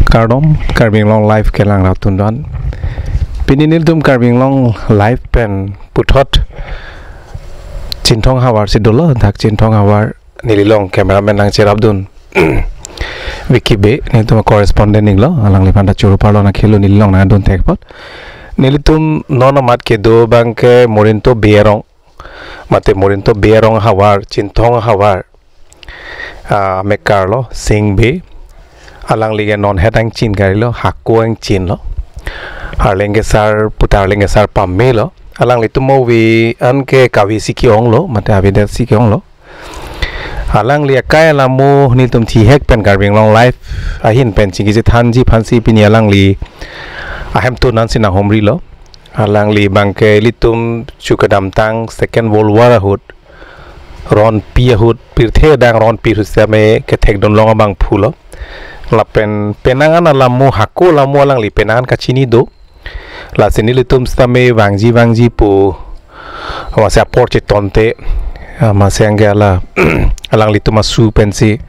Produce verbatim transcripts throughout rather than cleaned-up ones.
Kardom, Karbi Anglong Live kelang rat atum don. Pini nelitum Karbi Anglong Live pen puthot Chinthong Havar si dolo, dak Chinthong Havar neli along cameraman nangcherapdun Vicky Bey, nelitum correspondent ninglo, alangliphan ta Choro Parlo nangkhelo neli along nangdun thek apot. Nelitum non amat kedo abangke Morinto Bey arong, mate Morinto Bey arong havar, Chinthong Havar, ah, mekar lo, Sing Bey. Alangli ke non het angchin kali lo, hako angchin lo. Arleng kesar, puta arleng kesar pame lo. Alanglitum ove an ke kave si ke-ong lo, mate avedet si ke-ong lo. Alangli akai alamo nelitum thihek pen Karbi Anglong Live ahin pen chingki chethanji aphansi pini alangli ahemtun ansi nanghumri lo. Alangli abangke ilitum chu kedamtang Second World War ahut, ronpi ahut, pirthe adang ronpi ahut sitame kethekdun long abangphu lo. Lapen penang an alamo, hako alamo alangli penang an kachini do. Lasi nelitum sitame vangji vangji pu, amatsi apor chetonte, amatsi anke ala, alanglitum asu pensi,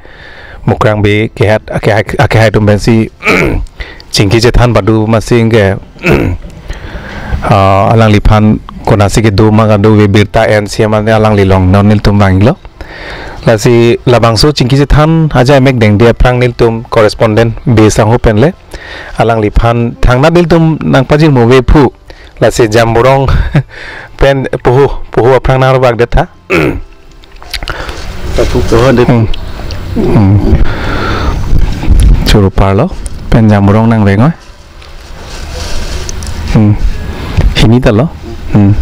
Mukrang Bey kehat, akehai, akehai atum pensi chingki chethan padu amatsi anke, ah, alangliphan konatsi kedo ma kadokave birta ensi amat alangli along non nelitum vanglo. Lasi labangso chingki chethan ajai mek dengde aphrang nelitum correspondent Bey sangho pen le alangliphan thangnat nelitum nangpajirmo ave phu. Lasi Jamborong pen poho, poho aphrang nangrobak detha. Kapu poho det. Hmm. Hmm. Choro Parlo pen Jamborong nangveng oi. Hmm. Hini ta lo. Hmm.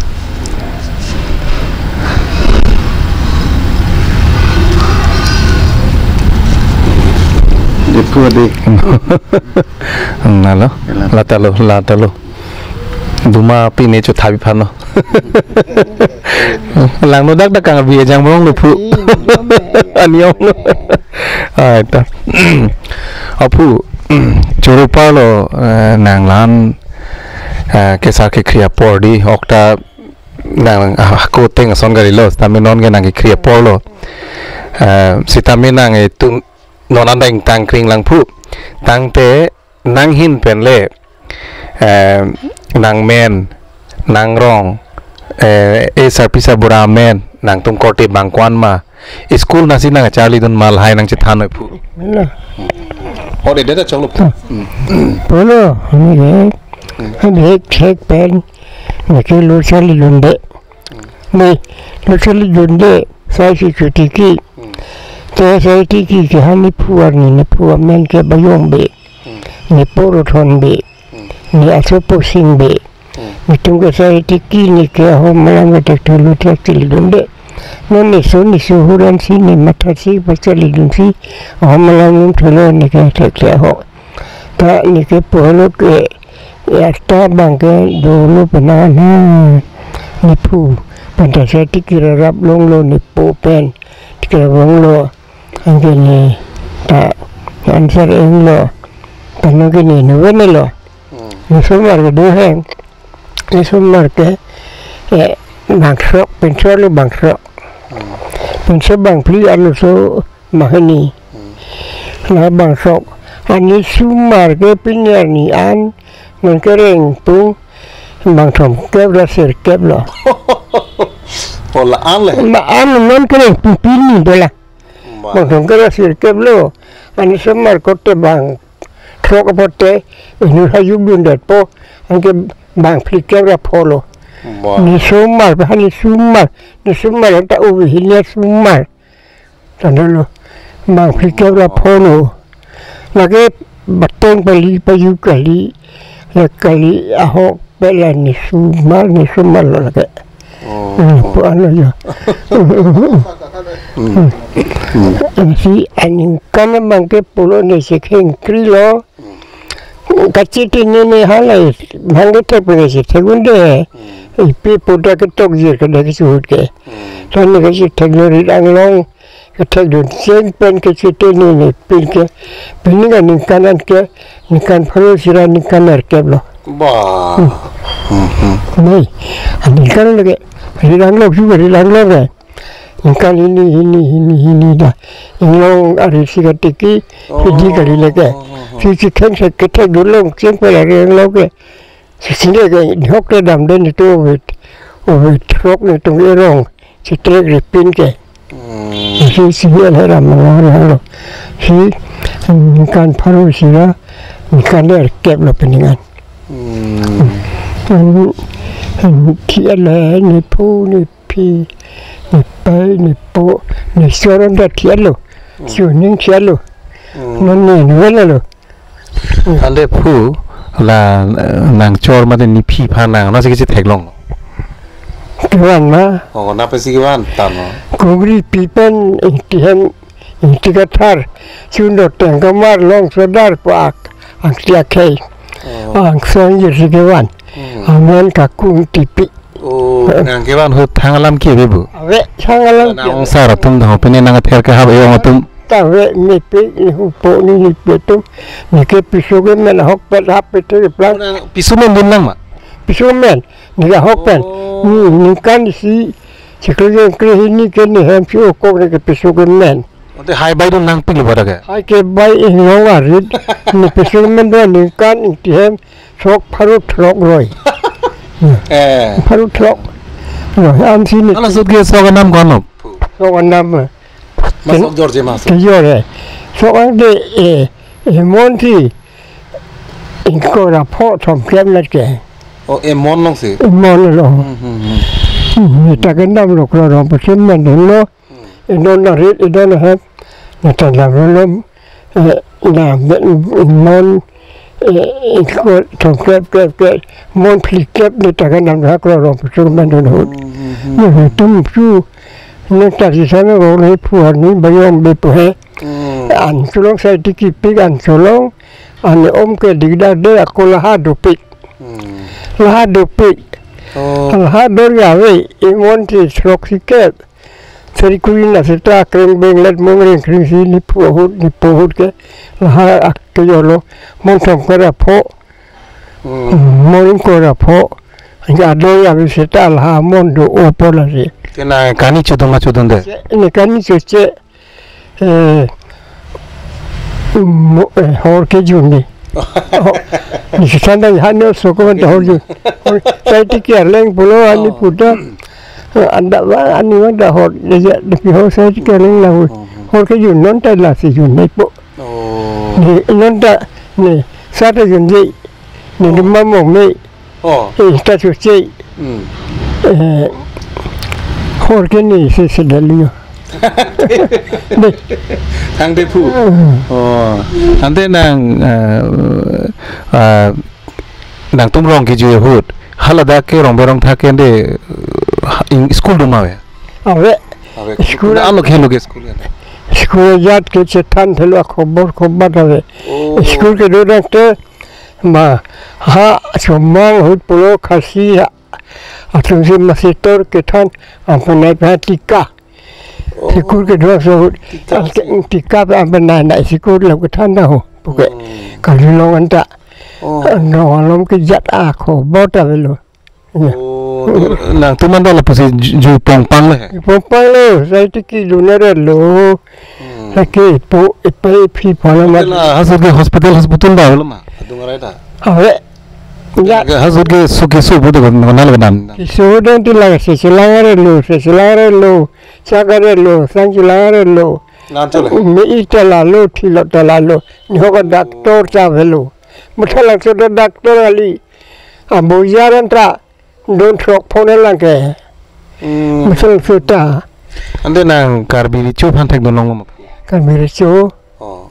Diphu ade. Hmm, na lo. Kela. La ta lo, la ta lo. Duma pine chothabi phano. Langno dak dak kang abi Jamborong lo phu. Aniong. Ai ta. Aphu, Choro Parlo, eh, nanglan, eh, kesar kekhri apor di, okta nang, ah, ako ateng ason kali lo, sitame non ke nang kekhri apor lo. Eh, sitame nang itum non an dang tangkring lang phu. Tangte nanghin pen le, eh, nangmen, nangrong, eh, eh, sarpi sarbura amen, nangtum korte abang ko-an ma, school nasi nangcharlidun ma lahai nangchethan oi phu. Lo. Ode data choklo phu. Hmm. Pulo, hini ke, hini ke thek pen, neke lo charlidunde. Ne, lo charlidunde, sai si chotiki. Hmm. Te sai tiki ke hani phu arni, ne phu amen ke Bayong Bey. Hmm. Ne po Rothon Bey. Hmm. Ne asopo Sing Bey. Hmm. Netum ke sai tiki neke ahom alam ke thek thu lo thek charlidunde. Non ne so ne so huran si ne matha si pacharlidun si ahom alam num thulo neke thekthe ho. Ta neke pulo ke, ya ta abangke dolo penang ha. Ne phu pen ta sai tiki rarap longlo ne po pen. Tiki rarap longlo. Anke ne ta answer englo. Tano ke ne nuwe ne lo. Hmm. Ne osomar ke do heng. Ne osomar ke, eh, bangthrok, pinso lo bangthrok. Hmm. Pinso bangphli arloso mahini. Hmm. La bangthrok. Ani osomar ke pini arni an, non kereng pu, bangthrongkep ra sirkep lo. Oh, la-an le? La-an non kereng pu pini dola. Ba. Bangthrongkep ra sirkep lo. Ani osomar korte bangthrok apot te, inut hayuk dundetpo, anke bangphlikep ra pho lo. Ba. Ne osomar, ba ne osomar, ne osomar ta ove hini asomar. Tando lo, bangphlikep ra pho lo. Lake bateng pali, paju kali, la kali ahok pela ne osomar, ne osomar lo lake. Oh, hmm, oh. Pu ano ya. Hmm. Hmm. Ansi aningkan abangke pulo ne si khengkri lo. Kachiti ne ne halai, bangke thek pu ne si thek unde. Hmm. Ipi pu ta ketok jir ke dak kisuhut ke. Hmm. Ta ne kachithek lo rit anglong. Kethekdun cheng pen kachiti ne ne pin ke, pini ke ningkan an ke, ningkan pharo sira ningkan nerkep lo. Ba. Hmm. Hmm, hmm. Ne, aningkan lo ke, rit anglong juga rit anglong ke. Ningkan hini, hini, hini, hini da. Inglong ari si katiki, oh, hidi kali leke. Oh, oh, oh. Si chitheng se kethek dulong cheng pela reng lo ke. Si sine ke hok te damde netum ove, ove throk netum erong. Si trek ripin ke. Hmm. Si si el hera mangor lo. Si, hmm, kan pharo sira, kan der kep lo peningan. Hmm. Kan, kan thi el ne phu ne phi, ne pai, ne po, ne soron da thi el lo. Hmm. Su ning thi el lo. Hmm. Non ne ne vela lo. Ante phu la, eh, nangchor mate nephi aphan nang, nasi kisi theklong. Kevan ma. Oh, nangpisi kevan, tamo. Kongri pipen ingtihem ingtikathar. Chundo tengkamar long sodar pak. Angtia khei. Oh. Angsong jirsi kevan. Hmm. Amen kakung tipi. Oh, nang kevan ahut thang alam ke ave bu. Ave, thang alam ke. Nang sar atum dong pene nang ther ke hap eyong atum. Ta ave, mepik, ne hupo, ne nipi atum. Neke piso kemen ahokpet hap pete plang. Nang piso men dun nang ma? Piso men, neke ahokpet. Oh. Ni, ningkan isi, chiklo jeng kre hini ke nehem si okok neke piso kemen. Ante hai bai dun nangpik lo pada ke? Hai ke bai inglong arit, ne piso men do ningkan ingtihem, sok pharo throk roi. Eh. Pharo throk roi. Ansi ne. Ala sut ke sok anam kono? Sok anam. Masok jor je masok. Kejor eh. Sok ang de, eh, eh, mon si. Ingkoi ra pho thom kep let ke. Oh, eh, mon long si. Mon long. Hmm, hmm, hmm. Hmm, ne ta ke nam lo klo rong pasin man dun lo. Hmm. Idon na rit, idon na hep. Na ta lam lo lom. Eh, na ben mon, eh, ko thom kep, kep, kep, mon phli kep ne ta ke nam ha klo rong pasin man dun ahut. Hmm, hmm, hmm. Ne tum su, ne ta si sana rong ne phu arni bayong be pu he. Hmm. An cholong sai tiki pik an cholong, an om ke digdar de ako laha dopik. Hmm. Laha dopik. Oh. Laha dor ya ave, imon ti throk si kep. Seri kuri na seta kreng beng let mong reng kreng si ne phu ahut, ne po ahut ke. Laha ak ke yolo. Mon thom kara pho. Hmm. Mon ingkoi ra pho. Anke ador ya ave seta laha mon do-o po la si. Te nang kani chodun ma chodun de? Che, ne kani cho che. Eh, mo-, eh, hor kejun ni. Oh, ne si sandang hano soko man ta hor jun. Hor, sai tiki arleng pulo ani puta. Eh, anda va ani vang ta hor, ne ja, ne pi hor sai tiki arleng la hui. Hor kejun non ta la si jun ne po. Oh. Ne, non ta, ne, sa ta jun je. Ne, ne mamo me. Oh. Eh, ta su che. Hmm. Eh, hor ke ni se se dali yo. Dei. Thangte phu. Hmm. Oh. Ante nang, eh, eh, nangtum rong kejui ahut. Hala dak ke rong berong thak ke de, eh, in school do ma ave? Ave. Ave. School. Ano khelo ke school ke? School jat ke chethan thelo khobor khobat ave. Oh. School kedo dang te ma ha chomang ahut pulo Khasi ha. Atum si masitor kethan ampanai pa tika. Oh. Sikur kedo so tika si. Tika pa ampanai na sikur lo kethan da ho. Puke. Hmm. Kalilong anta. Oh. Nong alom ke jat ako bot avelo. Ya. Oh, nangtum anta lapusi ju-, jui pongpang le? Pongpang le, sai tiki lunere lo. Hmm. Lake po, epai phi phala ma. Hospital, ah, hasut ke hospital, hospital da lo ma? Adung arai ta? Ave. Ya. Ke hasut ke suki su bu de ko na le benam. Ki su den ti la se se langere lo, se se langere lo, chakare lo, sang se langere lo. Nan chole. Me ita la lo, thilo ta la lo. Ne hok doctor ta avelo. Muthalang so doctor ali. Abo yaran ta. Don throk phone lang ke. Hmm. Masal suta. Ante nang Karbi Recho aphan thekdun long ma? Karbi Recho. Oh.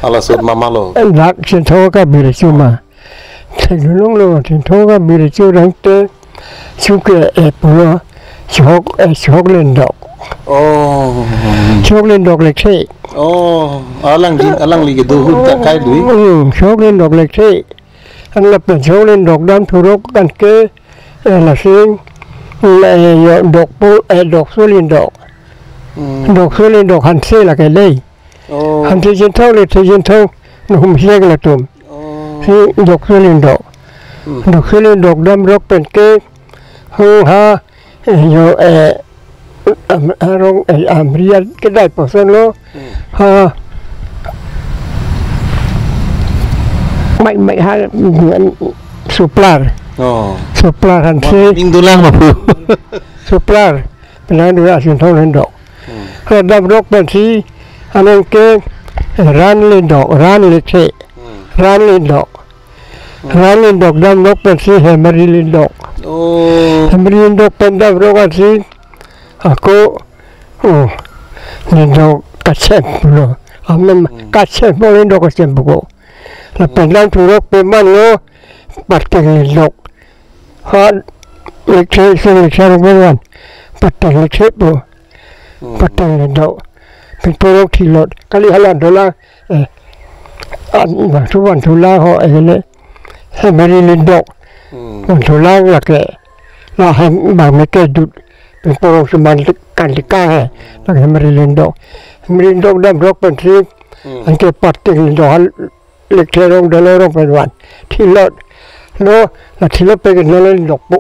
Ala sut ma malo. Dak sintho Karbi Recho ma. Thekdun long lo, sintho Karbi Recho rang te. Suke, eh, pulo. Chok, eh, chok lendok. Oh. Chok lendok le the. Oh. Alang jin, alang li kedo ahut ta kai lui. Hmm, chok lendok le the. An lapen chok lendok dam thurok kan ke, eh, lasing, eh, yo dok po, eh, dok su lendok. Hmm. Dok su lendok hanse lake lei. Oh. Hanse jinthong le the jinthong, nahum hiak latum. Oh. Si dok su lendok. Hmm. Dok su lendok dam rok pen ke, hung ha, eh, yo, eh, am-, arong, eh, amriat kedai poson lo. Hmm. Ha. mai mai ha, mm, suplar. Oh. Suplar han si. Ning dolang ma pu. Suplar. Penang dua Sinthong Lindok. Hmm. Hala damrok pensi, aneng ke Ran Lindok, Ran Lekhe, Hmm. Ran Lindok. Hmm. Ran Lindok damrok pensi Hemari Lindok. Oh. Hemari Lindok pen damrok ansi, ako, oh, Lindok Kachem lo. Amen, Hmm. Kachem lo, Lindok Kachem buko. Lapen Hmm. damthurok pen man lo, Pateng Lindok. Ha, Lekhe, Lekhe Rongkon wan. Pateng Lekhe pu. Hmm. Pateng Lindok. Pinporong Thilot. Kali hala dolang. Eh. An, bang su wan dolang ho, eh, le. Hemari Lindok. Hmm. Wan dolang lake. La hem bang meke dut. Pinporong suman kan dika he. Lake Hemari Lindok. Hemari Lindok damrok pensi. Hmm. Anke Pateng Lindok hal. Lekhe Rong Dolo Rong pen wan. Thilot. Lo, la Thilot pen ke Nolo Lindok pu.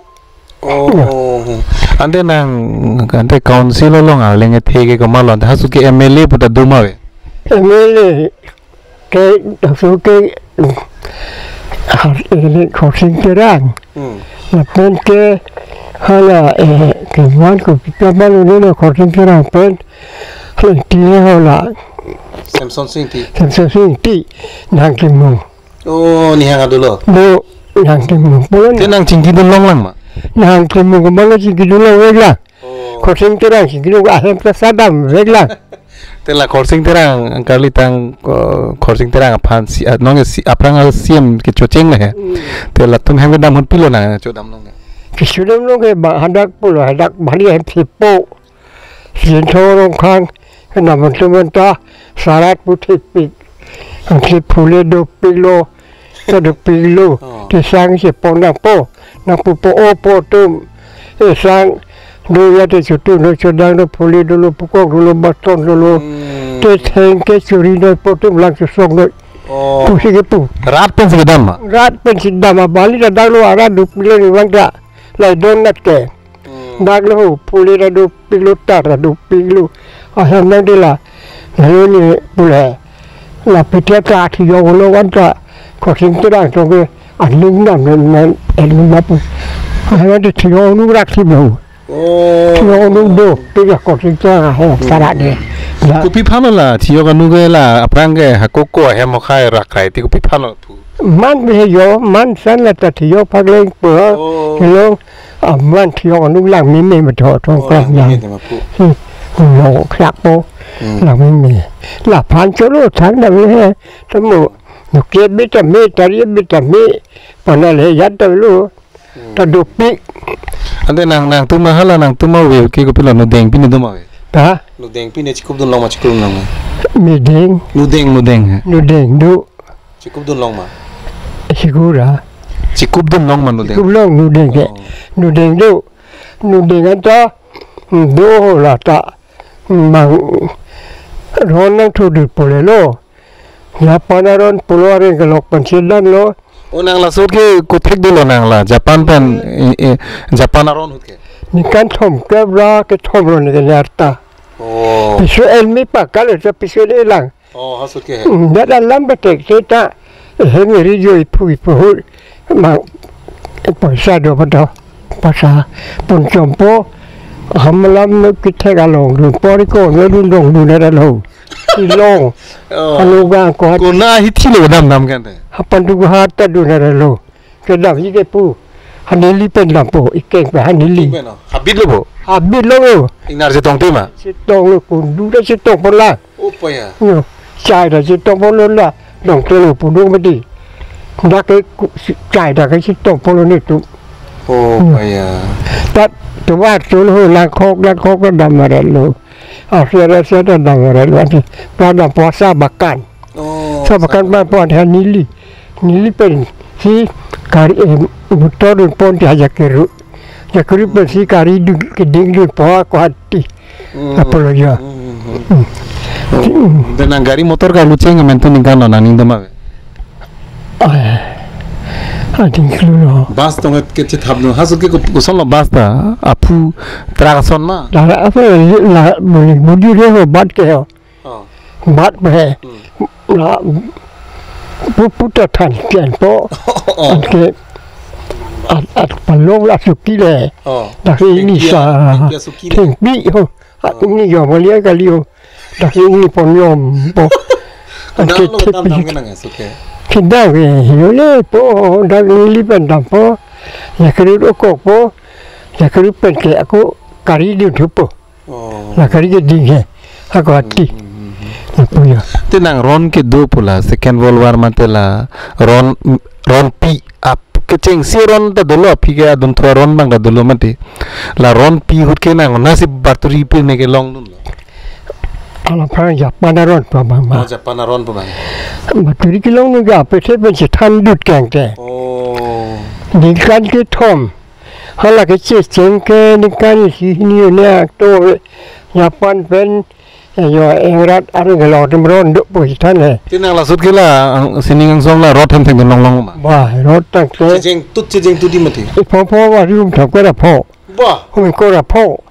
Oh. Ante nang, ante council along arleng ethe ke komat lo, ante halaso ke M L A pu ta do ma ave? M L A ke halaso ke, har, eh, Khorsing Terang. Hmm. Lapen ke hala, eh, ke wan ko pipa balu ni lo Khorsing Terang pen. Hala ti hala. Samson Sing Ingti. Samson Sing Ingti. Nangkimung. Oh, ni hang adulo. Do, nangkimung. Pulo Te nang chingki dun long lang ma? Nangkimung, kemana chingki dun long vek lang. Oh. Khorsing Terang chingki dun ahem ta sadam vek lang. Te la Khorsing Terang, kali tang, eh, Khorsing Terang aphan si, ah, nong si, aphrang a C M kechocheng le he. Hmm. Te latum hem kedam hon pilo nang chodam long le? Kechodam long ke ba hadak pulo, hadak bali hem sipo. Sinthong Rongkhang, namun teman ta, sarat putih pik. Ansi phule dopik lo, ta dopik lo. Oh. Te sang si po nangpo, nangpo po o po tum. Eh, sang, do ya te chutu, do chodang, do phule dolo, pukok dolo, baston dolo. Hmm. Te theng ke churi noi po tum lang susok noi. Oh. Pusi ke pu. Rat pensi kedam ma? Rat pensi dam ma, bali ta dang lo arat dopik lo ni bang ta. Lai don nat ke. Hmm. Dak lo, phule ta dopik lo, tar ta dopik lo. Ahem nang de la. Lalu ni pule. La petia ta thiyok lo wan ta. Khorsing Terang tong ke aning nam nem nem, eh, nem apa. Ahem nang de thiyok nu rak si lo. Oh. Thiyok nu do, pik ya Khorsing Terang ahem sara de. La. Kopi aphan lo la, thiyok anu ke la, aphrang ke hako ko ahem okhai rak krai ti kopi aphan lo pu? Man be yo, man san la ta thiyok phak leng pu. Oh. Hello. Aman thiyok anu lang meme ma tho thong Oh, klang lang lang. Meme ma pu. Hmm. Lo khlak po. Hmm. Lang meme. Laphan cholo thang da he. Tamo. No ke beta me, tari beta me. Pana le yat ta lo. Hmm. Ta dopik. Ante nang, nangtum ma hala nangtum ma ave ke kopi lo, nudeng pine do ma ave? Ta? Nudeng pine chikup dun long ma, chikup dun long ma? Nudeng. Nudeng, nudeng. Nudeng do. Chikup dun long ma? Chikup ra. Chikup dun long ma nudeng? Chikup long nudeng ke. Oh. Nudeng do. Nudeng anta, hmm, do la ta. Hmm, bang ron nangthu dut pule lo. Japan aron pulo areng kelok pensi dan lo. Oh, nang laso ke kothek dolo nang la. Japan pen, eh, eh, Japan aron ahut ke? Ningkan thom ke bra kethom lo ni ke nyarta. Oh. Piso elmi pakal sa piso le lang. Oh, halaso ke he. Hmm, dak alam betek seta. He meri jo ipu ipu hur. Ma, poisa do bedo. Poisa pun chompo. Hamalam no kithek along dun. Pori ko no dun dong dun ada lo. Silong. Oh. Anu gang ko. Kona hithi lo dam dam kan te? Hapan dugu hat ta dun ada lo. Kedam ike pu. Haneli pen lampo, ikeng pe haneli. Ikeng pen, oh. Habit lo bo? Habit lo bo. Ingnar chetong te ma? Chetong lo kundu da chetong pola. Oh, pa ya. Yo, chai da chetong polo la. Dong telo pudung mati. Dak ke ku-, si-, chai da ke chetong polo ni tu. Oh, hmm, pa ya. Tat tuar chul ho langkhok, langkhok da dam mare lo. Asia, asia da dam mare lo. Ati, da dam puasa bakan. Oh, sa bakan sa ba puan ha neli. Neli pen si kari, eh, motor dun pon ti ha jakeru. Jakeru pen si kari dun keding dun po ko hati. Hmm. Apolo ya. Hmm, hmm, hmm. Hmm. Dan nang gari motor ka lucheng men tu ningkan lo nang ning doma ve. Ai. Ading kelu lo. Bus tong ke chethap dun. Halaso ke ko-, koson lo bus ta? Aphu truck ason ma? La, la, apa la, buli, buli re ho, bat ke ho. Oh. Bat pe he. Hmm. La, Pu-, puta than kian po. Oh. Anke at, at palong la suki le. Oh. Dak ini Thengpi, sa. Thengpi suki le. Thengpi ho. At Oh. ini yo bali kali ho. Dak ini pon yom po. Anke Kedam lo kedam thengpi. Dam kenang ya, suke. Kedam ke, yo le po, dak ini pen dam po. Ya kerut okok po. Ya kerut pen ke ako kari di thupo. Oh. La kari ke ding he. Ako ati. Hmm, hmm, hmm, hmm. Lapu ya. Te nang ron kedo pu la Second World War mate la ron, ronpi ap kechengsi ron ta dolo, aphi ke adun thua ron bang ta dolo mate. La ronpi ahut ke nang nasi baturi pi ne kelong dunlo. Alaphan Japan aron pa bang ma. Oh, Japan aron pa bang. Baturi kelong nu ga pe the pen chethan dut kang te. Oh. Ningkan kethom. Hala kechecheng ke ningkan isi hini ne ak to Japan pen, eh, yo England aron kelong atum ron do pu chethan he. Te nang la sut ke la ang, sining angsong la ron themtheng dunlonglong ma. Ba, ron tang ke. Checheng tut, checheng tut di mati. Ipho pho ba rum thang ko ra pho. Ba. Hum ko ra pho.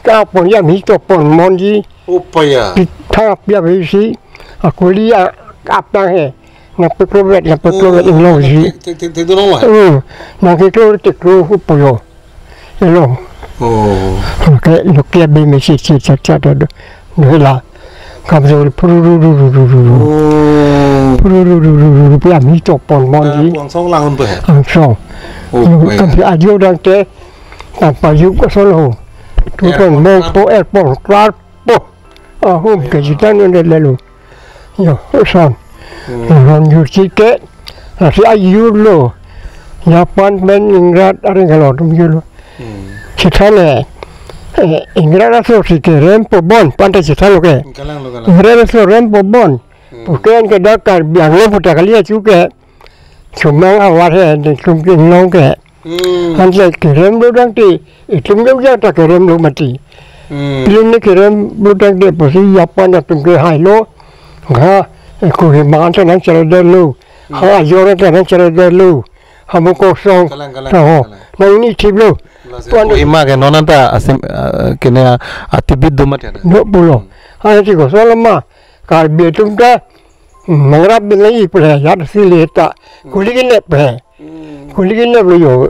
Ka pon ya mi to pon mon di. Upaya. Di thang apya be si. Akuli a, aptang he. Nang peklo vet, nang peklo vet Oh, inglong si. Te, te, te, te, dunlong ma? Hmm. Nang keklo te klo hu pulo. Elo. Oh. Ke lo ke be me si si cha cha do. Do la. Kam so puru ru ru ru ru ru. Oh. Puru ru ru ru ru ru. Pia mi to pon mon Ah, di. Angsong lang un pe he? Angsong. Oh, Lo oh, ya. Kam si ajo dang te. Tang pa yu ko solo. Tu Airport pon mon klar. Po airport klar po. Ahum ke jitan un de lelo. Yo, son. Hmm. Ron yur si ke. Lasi ayur lo. Japan pen England aron kelong atum yur lo. Hmm. Chethan le. Eh, England aso si kerem po bon. Panta chethan lo ke. Kalang lo, kalang. England aso rem po bon. Hmm. Puken ke dak Karbi Anglong puta kali achu ke. Chomang awar he, de tum ke long ke. Hmm. Anke kerem lo dang te, itum ke uja ta kerem lo mati. Hmm. Pilin ne kerem lo dang te, pusi Japan atum ke hai lo. Ha, eh, Kohima ta nang chara der lo. Hmm. Ha, Ajor ta nang chara der lo. Ha, mo kosong. Kalang, kalang, Ta ho. Kalang. Nang ini thip lo. Lasi Puan Kohima ke non anta asim, eh, kene a, atibit do mati ada. Do pulo. Hmm. Ha, si kosong lama. Karbi atum ta, hmm, mangrap bin lagi pule, yat si le ta. Hmm. Kuli kene pe. Hmm. Kuli kene pe yo.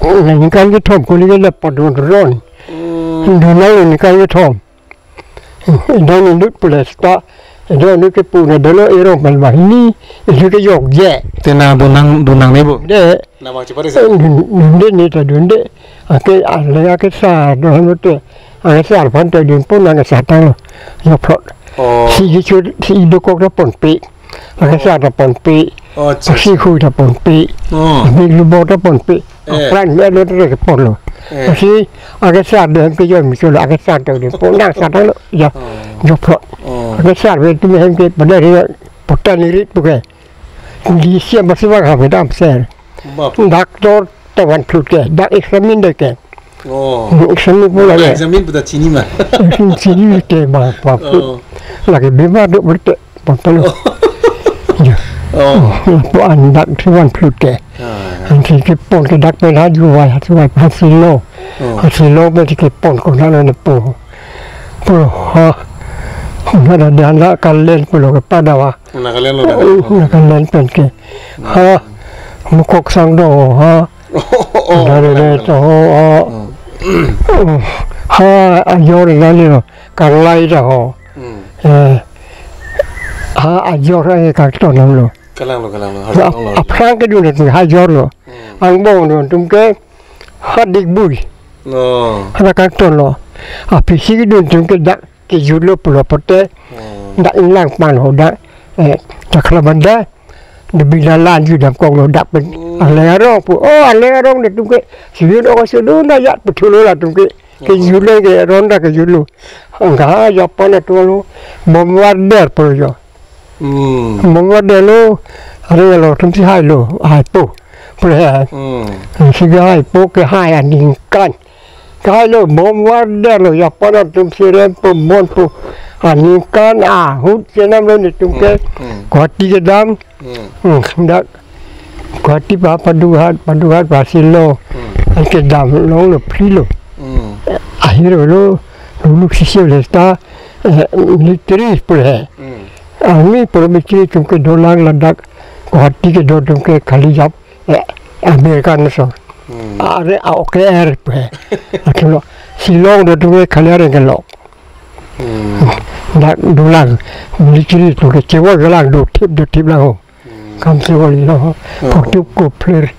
Ningkan kethom kuli kene padun ron. Hmm. Dunang ningkan kethom. Idan inut pule sta. Idan inut ke puna dolo erong mal mahini. Itu ke yok je. Te nang dunang, dunang ne bo? De. Nama cepat Eh, saja. Dun-, dunde ne ta dunde. Ake ale ake sa do hanu te. Ake sa pan te dun pon ake sa tang lo. Yo plot. Oh. Si ji chu si dokok ta ponpe. Ake sa ta ponpe. Oh, acha, Si acha. Hui ta ponpe. Oh. Ami lubo ta ponpe. Eh. Plan me lo te ke pon lo. Eh. Si ake sa de ke yo mi chu lo ake sa ta dun pon nang sa tang lo. Ya. Oh. Yo plot. Oh. Ake sa be tu me hem ke pada re potan rit pu ke. Di siam basi bang ham dam ser. Bap. Doctor ta van phlut ke, dak examine de ke. Oh. Examine pu la le. Examine pu ta chini ma. Examine chini ke ma pa phlut. Oh. Lake bimar do berte pa pa lo. Oh. Ya. Oh. Oh, po an dak si van phlut ke. Ah. Ansi kepon ke dak pen ha ju vai ha ju vai ha si lo. Oh. Ha si lo pen si kepon ko na lo ne po. Po ha. Na da dan la kalen pulo ke pada wa. Nagaland lo, Nagaland. Nagaland pen ke. Ha, mukok sang do, ha. Oh, oh, Dare Nagaland. To, ha. Hmm. Ha, Ajor nali lo, Karlai ta ho. Hmm. Eh, ha, Ajor ai kar to nam lo. Kalang lo, kalang lo. Ha, Kalang lo. Aphrang kedun tu ha Ajor lo. Hmm. Angbong dun tum ke, ha Digbui. Oh. Ha kar to lo. Apisi kedun tum ke dak kejut lo pulo pote. Hmm. Dak inlang pan ho dak, eh, dak khala banda. De bila lan ju dam kong lo dak pen. Hmm. Ale arong pu. Oh, ale arong de tum ke. Siyun ong siyun na ya pu thulo la tum ke. Kejut lo ke ron dak kejut lo. Angka Japan atum lo. Bombarder pu yo. Hmm. Bombarder lo. Are lo tum si hai lo. Hai po. Pu he. Hmm. Si hai po ke hai aningkan. Kahai lo bombarder lo, Japan atum si rem po mon po. Aningkan ahut chenam lo netum ke. Hmm, hmm. Guwahati kedam. Hmm. Hmm, dak. Guwahati pa Paduhat, Paduhat pa si lo. Hmm. An kedam lo lo phli lo. Hmm. Ahir lo, luluk sisi le ta, eh, military pu he. Hmm. Army pu military atum ke dolang ladak. Guwahati kedo atum ke khali jap, eh, American so. Hmm. Are a oke er pe. Athlo Shillong do atum ke khali are kelok. Hmm. Dak dolang military atum ke chewor dolang do thip do thip lang ho. Hmm. Kam chewor lo ho. Oh. Putup ko player.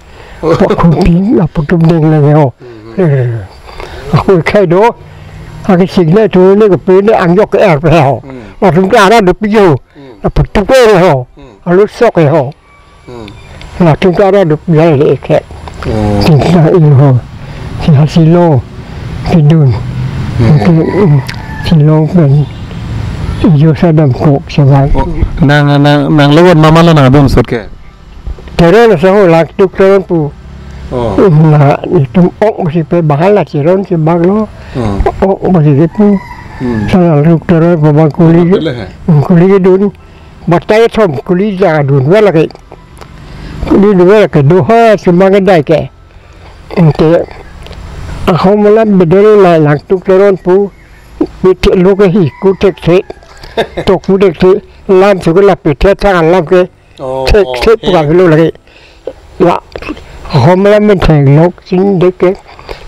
Oh. Putup ding la putup ding lang ho. Hmm. Eh. Ako khai do. Ake signal tu ne ko pe ne angjok ke er pe ho. Hmm. Latum ke ara do pi ho. Hmm. La putup ko ho. Hmm. Alu sok ho. Hmm. Latum ke ara do pi le ke. Hmm. Tingsa in ho. Si ha Shillong. Kedun. Hmm. Ke, mm, Shillong pen. Yo sadam kok sebai. Oh, nang, nang, nang lowat mama la nang dun sut ke? Teron sa ho Langtuk Teron pu. Oh. Na itum ok basi pe bahal la Teron si bang lo. Oh. Ok basi ke pu. Hmm. Sa Langtuk Teron pu bang kuli. Apa le hai? Hmm, kuli kedun. Batai thom kuli ja dun wala ke. Kuli dun wala ke do ha sumang kedai ke. Ente ahom la bedel la Langtuk Teron pu. Bit lo ke hi ku thek thek. Tok ku thek thek. Lam su ke la pe thek thang lam ke. Oh, thek thek okay. Pu ka lo lagi. La, hom la men thek lok sin de ke.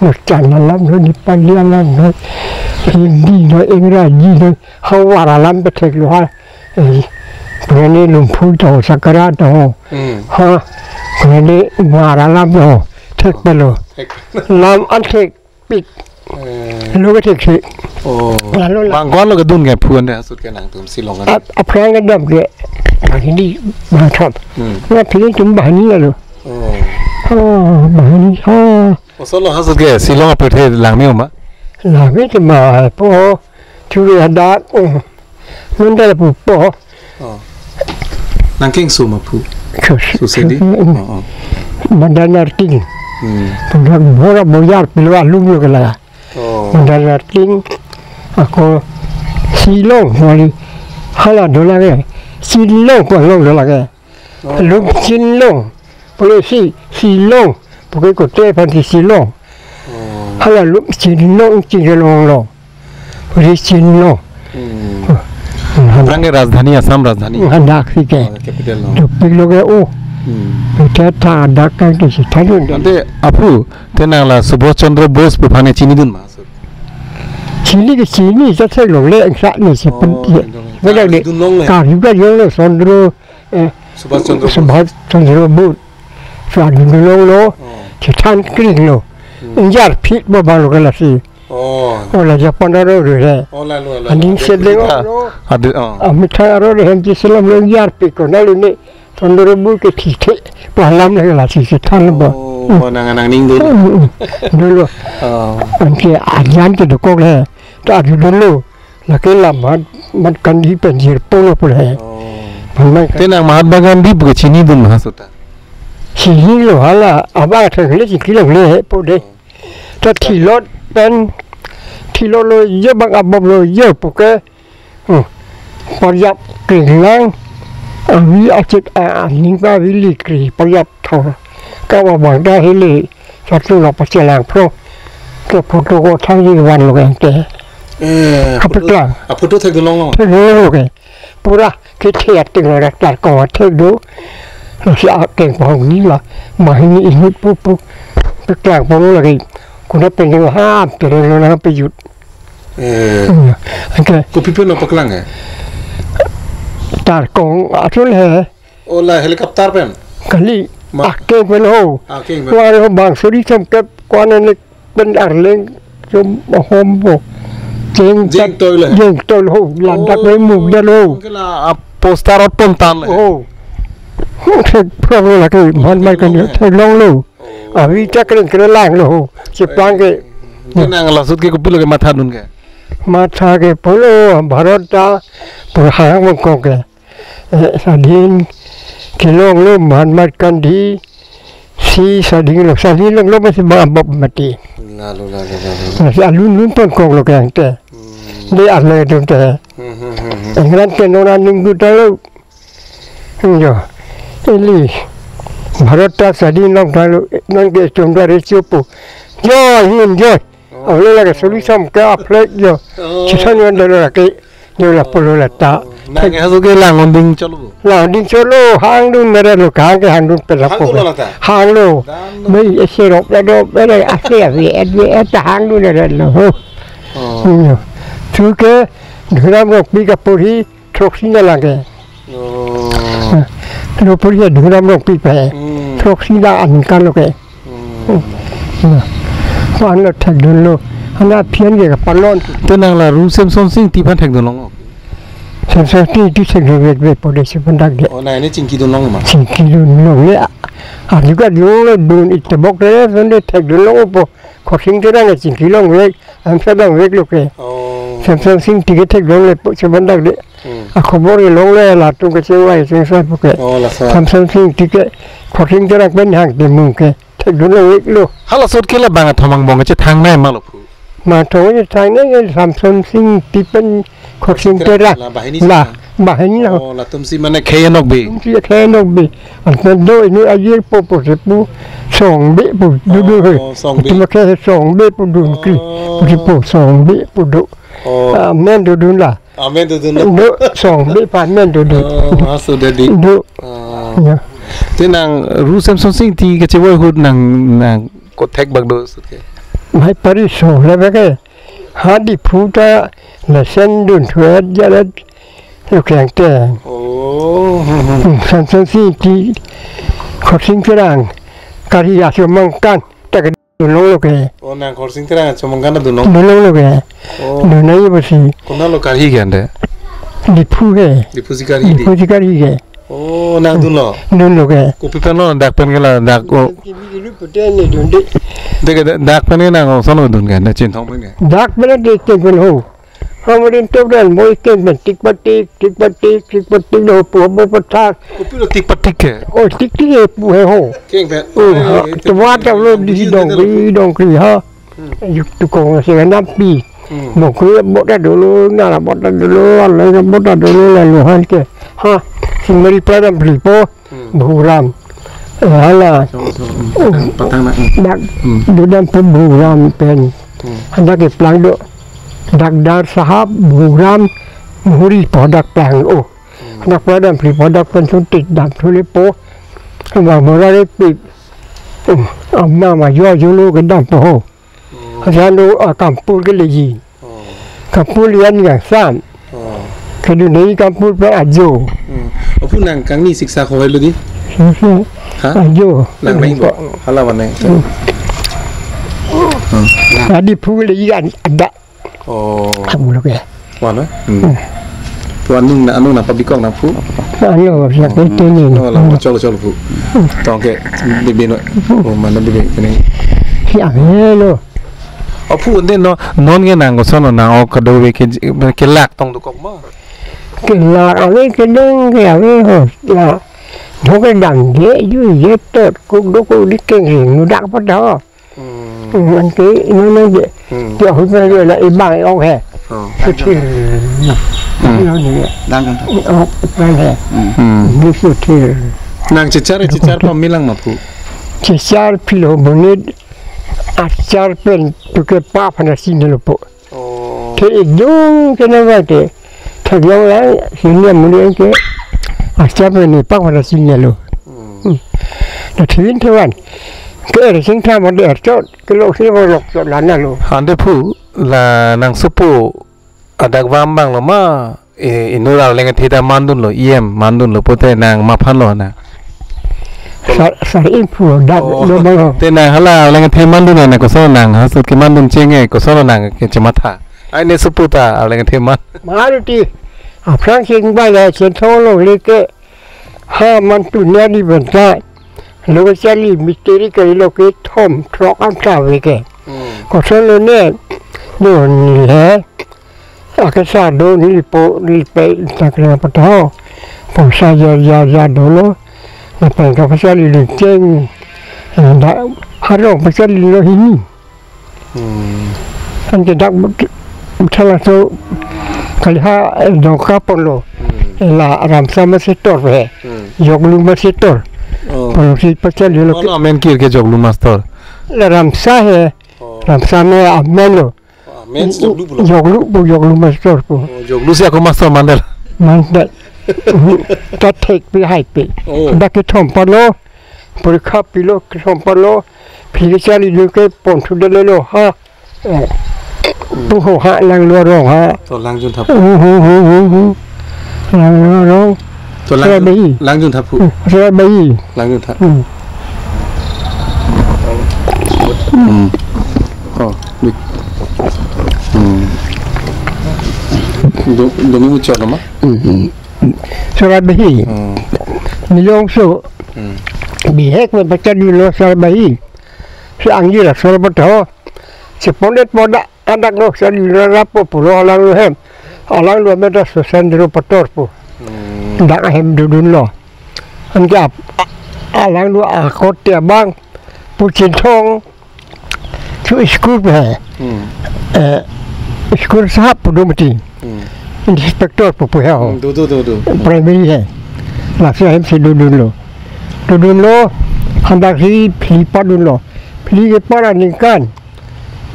Lo chan alam lo, Nepali alam lo, Hindi lo, Ingraji lo, Hawar alam pe thek lo ha. Eh, pene Lumphu to, Sakara to. Hmm. Ha, pene Hawar alam lo, thek pe lo. Thek. Lam an thek pik. Eh. Lo ke thek thek. Oh. Lalu la. Bang ko-an lo kedun ke phu ante ha sut ke nangtum Shillong an? Ap-, aphrang kedam ke. Bahini, bahthot. Hmm. Na phini tum bahini lo. Oh. Oh, bahini. Oh. Oso lo ha sut ke Shillong apethe langme ma? Langme te ma po. Chu ya da. Oh. Nunda pu po. Oh. Nang keng su ma phu? Sus. Su sedi? Mm. Oh, oh. Mandan Arting. Hmm. Pudak bora boyar pilwa lum lo kala. Oh. Mandan Arting. Ako Shillong wali hala do lage. Shillong ko long do lage. Oh. Lum Shillong. Pule si Shillong. Puke kote phan si Shillong. Oh. Hala lum Shillong Shillong lo. Pule Shillong. Hmm. Hmm. Aphrang ke rajdhani, Assam rajdhani. Hadak si ke. Oh, capital lo. Dopik lo ke o. Hmm. Pute ta dak kan ke si thanun. Ante aphu, te nang la Subhash Chandra Bose pu aphan ne chinidun ma? Chini ke chini, sa thek longle, engsa ne si pen. Oh, ye. Dun longle. Wala de. Dun longle. Ka juga yo lo Chandra, eh, Subhash Chandra Bose. Subhash Chandra Bose. Sa dun longle. Oh. Chethan kring lo. Hmm. Injar phit bo bang lo kala si. Oh. Oh, la Japan aro re. Oh, la lo, la lo. Aning se de lo. Adi, oh. Amitha aro re hem ji selam lo injar phit ko na lo ne. Chandra Bose ke thithe, palam le la si si than bo. Oh, hmm. Bo nang nang ning dun. Hmm, hmm. Dolo. Oh. Anke ajan ke dokok le. Ta aju dolo. Lake lam mat, mat kandi penjir polo pul he. Oh. Bang bang. Te nang Mahatma Gandhi pu ke chinidun ma sut ta? Chini lo hala, abang thang le chini longle he po de. Oh. Ta thilot pen, thilot lo ye bang abob lo ye puke. Hmm. Parjap kring lang, avi achit a, aning pa avi likri, parjap thor. Ka wa bang da hili, satu la pachelang pro. Ke photo ko thang di van lo ke te. Eh, kapit photo, lang. A photo thek dun long long. Thek dun long lo ke. Pura ke thek ating lo rak tar ko thek do. Lo si a keng pahong ni la, mahini inut pu pu. Peklang polo lagi. Kuna pending ham, pero lo na pejut. Eh. Hmm. Anke. Kopi pen nangpaklang he? Tarkong atul he. Oh, la helicopter pen? Kali. Ma- Akeng pen ho. Akeng pen. Wari ho bang suri sem kep kwan ne pen arleng sem hom bo. Jeng jeng tat-, toi le. Jeng toi ho. Landak le muk dan ho. Oh, ke la ap poster ot pon tan le. Oh. Thek problem lagi man mai kan thek long lo. Avi chak kring kring lang lo, cheplang ke. Ke nang la sut ke kopi lo ke matha dun ke? Matha ke pulo Bharat ta purhang mong kong ke. Eh, sadin kelong lo Mahatma Gandhi si sadin lo, sadin lo lo masih ma bob mati. Lalu, lalu, lalu. Masih alun lun pon kong lo ke ante. Hmm. Di arle dun te. Hmm, hmm, hmm, hmm. England ke nona ninggu ta lo. Jo. Ili. Bharat ta sadin long ta lo, non ke chom ta re chupu. Jo, hin jo. Oh. Olo lagi suri som ke a flag jo. Oh. Chisan yon dolo lagi. Jo la polo la ta. Nang ke haso ke lang onding cholo. Lang onding cholo, hangdun mere lo, kang ke hangdun pela. Hangdun po lo nata? Hanglo. Dan lo. Mei ese rop da do mere ase ave, ave, ese hangdun mere lo. Ho. Oh. Hmm. Thu ke, Dhuram Rongpi kapuri, throksi na lang ke. Oh. Lo puri he Dhuram Rongpi pe. Hmm. Throksi na aningkan lo ke. Hmm. Hmm. Pan lo thekdun lo. Hana phian ke palon. Te nang la Ru Semson Sing Ingti aphan thekdun long. Semson Sing Ingti thekdun vek vek po de si phan dak de. Oh, nang ne chingkidun long ma? Chingkidun long le. Aduga long le dun itebok le son de thekdun long po. Khorsing Terang chingki long vek, amsa dang vek lo ke. Oh. Semson Sing Ingti ke thekdun long le po si phan dak de. Hmm. Akhobor ke long le latum kachingvai chingsai po ke. Oh, laso. Semson Sing Ingti ke Khorsing Terang pen hang te mung ke. Thekdun long vek lo. Hala sot ke la bang athom angbong kachethang nai ma lo phu? Bang athom kachethang nai ke Semson Sing Ingti pen Khorsing Terang. La banghini la, sita? Banghini lo. Oh, latum si mane khei anok be. Latum si khei anok be. Anpen do inut ajir po po si pu Songbe pu dudu he. Oh, Songbe. Itum ke Songbe pu dun kri. Oh. Pu si pu Songbe pu do. Oh. Amen dodun la. Amen dodun lo. Do Songbe pu amen dodun. Oh, haso dadi. Do. Ah. Ya. Te nang Ru Semson Sing Ingti kachevoi ahut nang, nang kothek bak do sut ke? Mai pari so le bak ke. Ha Diphu ta lesen dun thuet jalet lo keng te. Oh. Hmm, Semson Sing Ingti Khorsing Terang kari aso mangkan ta ke dun long lo ke. Oh, nang Khorsing Terang aso mangkan dun long? Dun long lo ke. Oh. Dun nai basi. Konat lo karhi ke ante? Diphu ke. Diphu si karhi di? Diphu si karhi ke. Oh, nang dun lo? Dun lo ke. Kopi pen lo dak pen ke la dak ko? Kibi ilu pute ne dun de. Dek ke dak pen ke nang koson lo dun ke, nang chinthong pen ke? Dak pen de keng pen ho. Hamarin tok dan mo keng pen tik patik, tik patik, tik patik do pu bo pathak. Kopi lo tik patik ke? Oh, tik tik ke pu he ho. Keng pen. Oh, eh, ha, eh, tua ta lo di dong kri, dong kri ha. Hmm. Juk tukong si nampi. Hmm. Bokri bota dolo, nara bota dolo, lalu bota dolo, lalu han ke. Ha, si mari pradam phli po, hmm, Bhuram. Eh, hala. So, so, hmm. Oh. Patang, patang na, hmm. Dak, hmm, dodam pen Bhuram pen. Hmm. Dak keplang do. Dak Dar Sahab, Bhuram, Muhuri po dak plang. Oh. Hmm. Dak pradam phli po dak pen suntik dam thule po. Bang mora repik. Hmm. Amna ma jo jolo kedam po ho. Oh. Asan lo, ah, Kampur ke leji. Oh. Kampur lian yang sam. Oh. Kedun nai Kampur pen ajo. Hmm. Aphu nang kangni siksa khovai lo di? Siksa. Ha? Ajo. Nang nai bo? Hala mana? Hmm. Hmm. Adi phu leji an ada. Oh. Kamu lo ke. Wan, eh? Hmm. Hmm. Wan nung na, anung na pabikong na phu. Anu, siya ke tini. Oh, la, cholo, cholo phu. Tong ke, bibi no. Oh, mana bibi kene. Siya ke lo. Oh, phu ande no, non ke nang koson nang ok kado ve ke, kelak tong dokok ma? Kelak ave kedong ke ave ho. La. Dhoke dam je, ju je tot, kuk dokok di keng ring, nu dak pada. Hmm. Hmm, anke ino nang je. Hmm. Dia hu nang je la ibang ong he. Oh. Suthir. Hmm. Ino ni. Dang, dang, dang. Oh, nang he. Hmm. Hmm. Ni suthir. Nang chichar, chichar pamilang ma phu? Chichar philo bonit, achar pen tuke pa phana sini lo po. Oh. Te idung kena ba te. Thagyang lang sini amuni ke. Achar pen ni pa phana sini lo. Hmm. Hmm. Na thivin thevan. Ke er sing tha mande er chot. Ke lo si lo lok chot lana lo. Ante phu la nang supu adak vam bang lo ma, eh, inut arleng athe ta mandun lo, E M mandun lo pute nang maphan lo na. Sar, sar in phu dak. Oh, do bang lo. Te nang hala arleng athe mandun na koson nang hasut ke mandun chenge koson nang ke chematha. Ai ne supu ta arleng athe man. Maruti. Aphrang sing ba la chen thong lo le ke. Ha man tu nya di benta. Lo ke charli mistiri ke lo ke thom throk an sa ve ke. Hmm. Koson lo ne. No ni he. Ake sa do neli po neli pe ta kena pata ho. Poisa ja ja ja dolo. Na pen ka charli le cheng. Da harong pa charli lo hini. Hmm. Anke dak but-, buthala so kaliha, eh, dongka ponlo. Hmm. La Ramsa ma setor he. Hmm. Joglu ma setor. Oh. Ponlo si pa charli lo. Kono ke amen kir ke Joglu ma setor? La Ramsa he. Oh. Ramsa me amen lo. Oh, amen Joglu pulo. Joglu pu, Joglu ma setor pu. Oh, Joglu si ako ma setor mandal. Mandet. Kathek pi hai pi. Oh. Dak kethom palo. Porikha pilo kethom palo. Phli kacharli dun ke ponthu dele lo ha. Eh. Pu ho ha Langlu arong ha. To Langjun Thap. Hmm, hmm, hmm, hmm, hmm. Langlu arong. To Langlu Langju-, Langju Thap. Hmm, Langju Thap. Hmm. Hmm. Oh, di. Hmm. Do, do mi muchot nama? Hmm. Sora Bahi. Hmm. Nilong so. Hmm. Bihek me pacharli lo Sora Bahi. Si anggi ra Sora Bato. Si pondet poda adak lo Sora Bahi ra po pulo Langlu hem. Langlu meda so sendro pator po. Hmm. Dak hem dodunlo. Anke ap-, a-, a Langlu akot te abang. Pu Chinthong. Chu school pu he. Hmm. Eh, school sahab pu do mati. Hmm. Inspector pu pu he ho. Hmm, do, do, do, do. Primary he. Lasi hem si dodunlo. Dodunlo, hadak si phli padunlo. Phli kepar aningkan.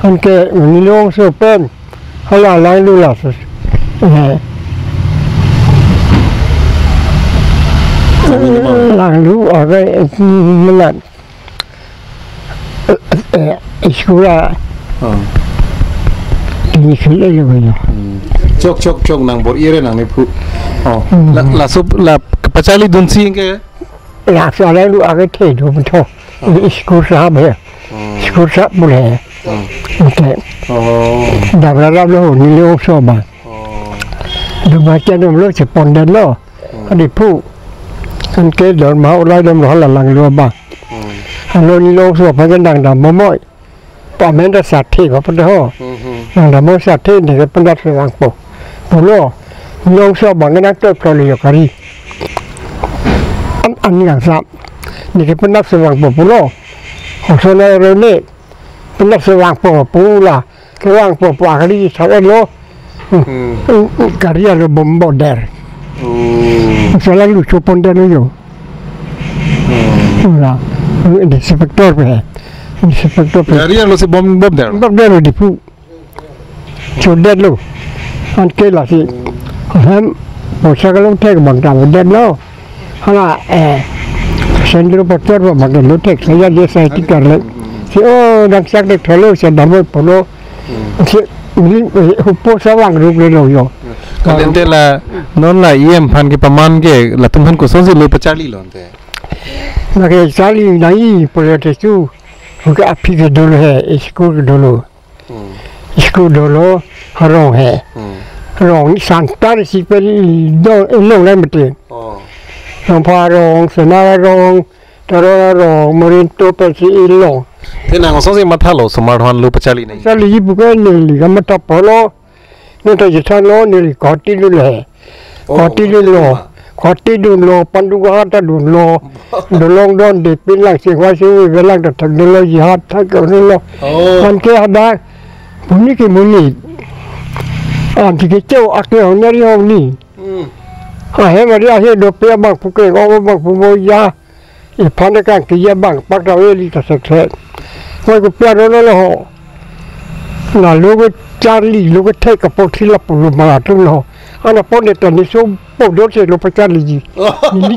Anke Nilong so pen. Hala Langlu laso. Eh. Langlu, Langlu, ake, hmm, melat. Eh, eh, school a. Oh. Ini sila ya, ya. Hmm. Chok, chok, chok, nang bor-i re nangniphu. Oh. Hmm. La, laso, la, kepacharli dunsi ke? Laso Langlu ake the do mtho. Oh. Ini school sahab he. Hmm. School sahab pu he. Hmm. Oke. Oh. Dabra dab lo, Nilong so ba. Oh. Duma ke nom lo, si pondet lo. Hmm. Adiphu. Anke dorma ulai dom lo hala Langlu ba. Hmm. Alo Nilong so pa ke nang dam momoi. Pamen da sathe ko pa ho. Hmm, hmm. Nang dam mo sathe ne ke pendat se wang po. Pulo. Nilong so bang nang to kali yo kari. An, an yang sa. Ne ke pendat se wang po pulo. Hoso na rene. Pendat se wang po pula. Kevang po po akali sa lo. Hmm. Kari alo bom boder. Hmm. Sora Langlu cho pondet lo yo. Hmm. Ora. Inspector pu he. Inspector pu he. Kari alo si bom, bomder? Bomder lo Diphu. Chodet lo. Anke lasi. Hem. Poisa kelong thek bang ta det lo. Hala, eh, sendro pator ba makan lo thek, saya dia saya tikar le. Si, oh, dang sak dek thalo, saya damoi pulo. Si, ini, eh, hupo sawang rup le lo yo. Kalite la, non la E M aphan kepaman ke, latum aphan kosonsi lo pacharli lo ante? Lake charli nai, pule te chu, huke aphi ke dolo he, school ke dolo. Hmm. School dolo, rong he. Hmm. Rong santar si pen do, inong lai mati. Oh. Rongpha arong, Sena arong, Teron arong, Morinto pensi ilong. Te nang kosonsi mathalo, osomar aphan lo pacharli nai? Charli ji pu ke neli kamatha pulo. Neli ta jithan lo, neli koti dun he. Oh, koti dun lo. Koti dun lo, Pandughat ta dun lo. Dolong don de pin lang si hwa si wi velang ta thak dun lo, jihad thak dun lo. Oh. Anke hadak. Puni ke muni. Anti ke cheu ake honari honi. Hmm. Ahem ari ahe dope abang pu ke, o abang pu mo ya. Iphan kang kiya bang pak ta eli ta sek sek. Koi ko pia ro lo ho. Na lo ke charli lo ke thek kapo thila pulo ma atum lo. Ana pon de ta ni so po do se lo pacharli ji. Ni, ni,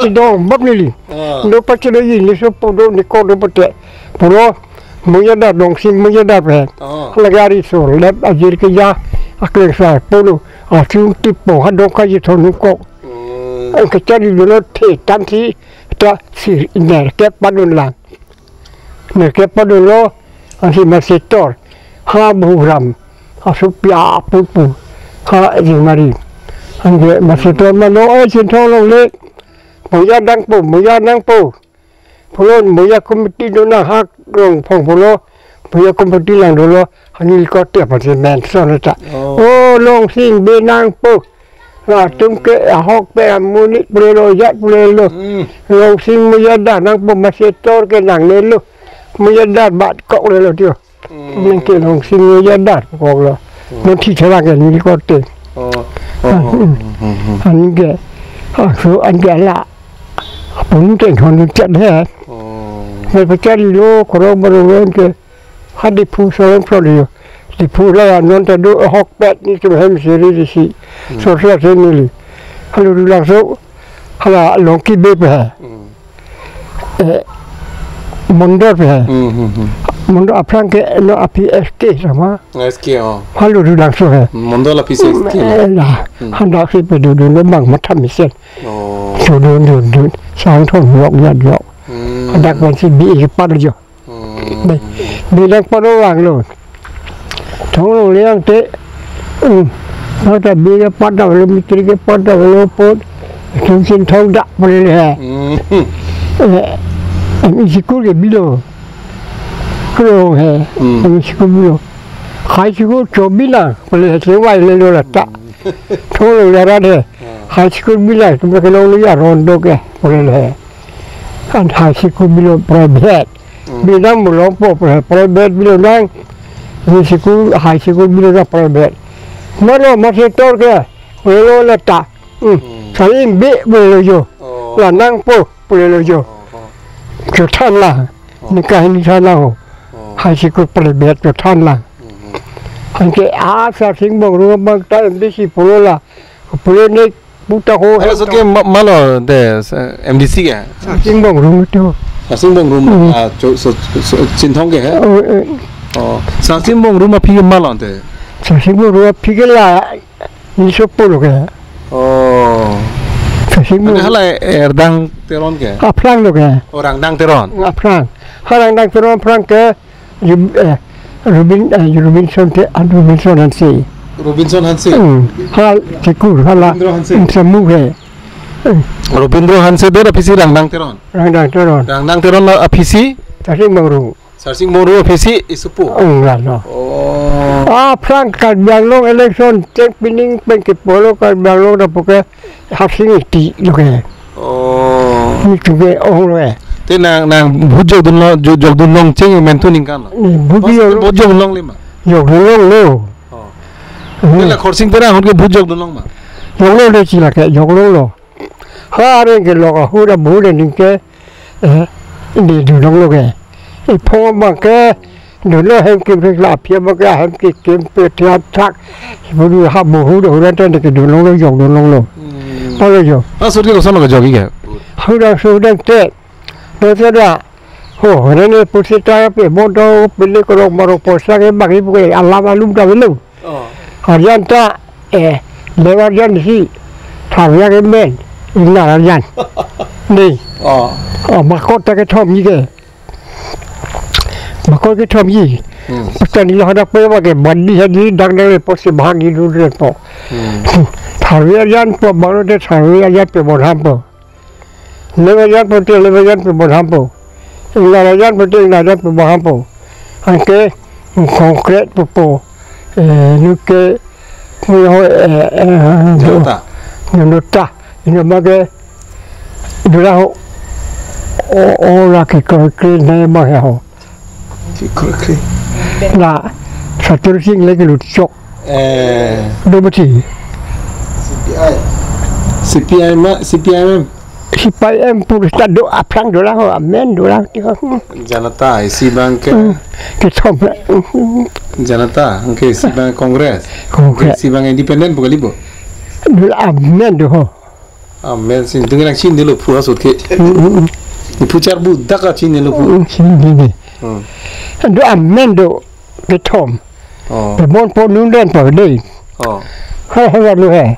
ni do bab ni li. Ah. Lo pacharli ji ni so po do ni ko do pate. Pulo Moyadat dong si Moyadat pe. Ah. Lagari so lep ajir ke ya akleng sa pulo. Asung tipo ha dong ka ji thonu ko. Hmm. Ang kacharli dolo the tam si ta si nerkep padun lang. Nerkep padun lo, ansi masi tor. Ha buram. Asu pia pupu. Ha jingmari. Anke masi tor ma lo, eh, Chinthong longle. Moya dang po, moya dang po. Pulo moya committee do na hak rong phong pulo. Moya committee lang dolo. Hani ko te pa si mention ta. Oh. Oh, Longsing Benang po. Latum ke ahok pe amonit pule lo, jat pule lo. Hmm. Longsing Moyadat nangpo masi tor ke nangne lo. Moyadat bat kok le lo tio. Hmm. Nang ke Longsing Moyadat kok lo. Hmm. Non thi thera ke ni ko te. Oh. Oh. Ah, hmm. Hmm, hmm, hmm. Anke. Ah, so anke la. Pun te thon chat he. Oh. He pacharli lo, korong barong lo anke. Ha Diphu soron pro liyo. Diphu la non ta do hok pet ni tu hem siri di si. Hmm. So so se ni li. Phalu Rulangso, hala Longki Bey pu he. Hmm. Eh, Mondol pu he. Hmm, hmm, hmm. Mondol aphrang ke non aphi S K sama. S K, oh. Phalu Rulangso he. Mondol aphi si S K. Hmm, eh, la. Hmm. Hadak si pedodun lo bang matha mesen. Oh. Sodun dun dun. Sang thon lok ya lok. Hmm. Hadak pensi bi ipat jo. Hmm. Bi, bi nangpado vanglo. Thong longle tangte, hmm, nang ta bi kepat damlo, mitri kepat damlo apot, thong sin thong dak pule le he. Hmm. Eh, em isi kur ke bilo. Kro he, Hmm. em isi kur bilo. Hai isi kur cho bi nang pule he, chevai le lo la ta. Thong longle rat he. Hmm. Hai isi kur bi nang, tum ke longle ya rondo ke pule le he. An hai isi kur bilo private. Hmm. Bi nang mulong po pri-, private bilo nang. Isi kur, hai isi kur bilo nang private. Mano masih tor ke, welo la ta. Hmm. Hmm. Salim bi welo jo. Oh. La nangpo welo jo. Oh, oh. Chothan la. Oh. Nikah ini sana ho. Oh. Hai isi kur private chothan la. Hmm, hmm. Anke a Sarsing Bongrung abang ta M D C pulo la. Pulo ne puta ho. Hala sot ke ma-, malo te, eh, M D C ke? Sarsing Bongrung itu. Sarsing Bongrung, Hmm. ah, cho-, so, so, Chinthong ke he? Oh, eh. Oh, Sarsing Bongrung aphi ke malo te? Sarsing Bongrung aphi ke la, ni sopo lo ke. Oh. Sarsing Bongrung. Hala, eh, Rangdang Teron ke? Aphrang lo ke. Oh, Rangdang Teron. Aphrang. Ha Rangdang Teron aphrang ke, Rub-, eh, Rubin, eh, Robinson te, ah, Robinson Hanse. Robinson Hanse. Hmm. Hala Tikur, hala Robindro Hanse. Samu he. Hmm. Robindro Hanse der aphi si Rangdang Teron. Rangdang Teron. Rangdang Teron la aphi si? Sarsing Bongrung. Sarsing Bongrung aphi si isopo. Hmm, la, no. Oh. Aphrang Karbi Anglong election, cheng pining pen ke pulo Karbi Anglong ta puke Harsing Ingti lo ke. Oh. Ni tu ke ong lo eh. Te nang, nang vote jokdun lo, jo-, jokdun long cheng men tu ningkan lo. Ni vote Pas jok lo. Vote jokdun longle ma? Jokdun longlo. Oh. Hmm. Te la Khorsing Terang ahut ke vote jokdun long ma? Joklo de chila ke, joklo lo. Ha areng ke lo ka hu ra bu de ning ke. Eh, ni dun longlo ke. Iphong abang ke, dunlo hem kim pek la aphi abang ke, hem kim kim pe thiat thak. Bulu ha bohu do huran tan ke dun longlo, jokdun longlo. Hmm. Palo jo. Ah, sut ke koson lo kejok ke? Hudang sudang te. Do te da. Ho, rene pusi ta pe bodo, pele korok marok poisa ke bagi buke alam alum ta belum. Oh. Arjan ta, eh, lewa arjan si, tharve amen, ingnar arjan. Ni. Oh. Oh, makot ta kethom ji ke. Makot kethom ji. Hmm. Pesta ni lo hadak pe ba ke bandi hadi dak dak le posi bahagi dun re po. Hmm. Tharve arjan po, baro de tharve arjan pe bodham po. Lewa arjan po te lewa arjan pe bodham po. Ingnar arjan po te ingnar arjan pe bodham po. Anke concrete po po. Eh, nu ke, nu ho, eh, eh, Janata. Nu, nu ta. Ino ma ke, dura ho. O, o, la ke koi ke ne ma he ho. Kikre kre. La, Satur Sing le ke lut chok. Eh. Do mati. C P I. C P I ma, C P I M. C P I M pur sta do aphrang do la ho, amen do la ti ho. Hmm. Janata, isi abang ke. Hmm. Kethom. Hmm. Janata, anke isi abang Congress. Congress. Isi abang independent bukan libo. Do la amen do ho. Amen si, tung nang chinilo phu asut ke. Mm, mm, mm. Ni phu char bu dak a chinilo phu. Mm, chinilo. Hmm. Do amen do kethom. Oh. Pe bon po nun den po de. Oh. Ha ha lo he.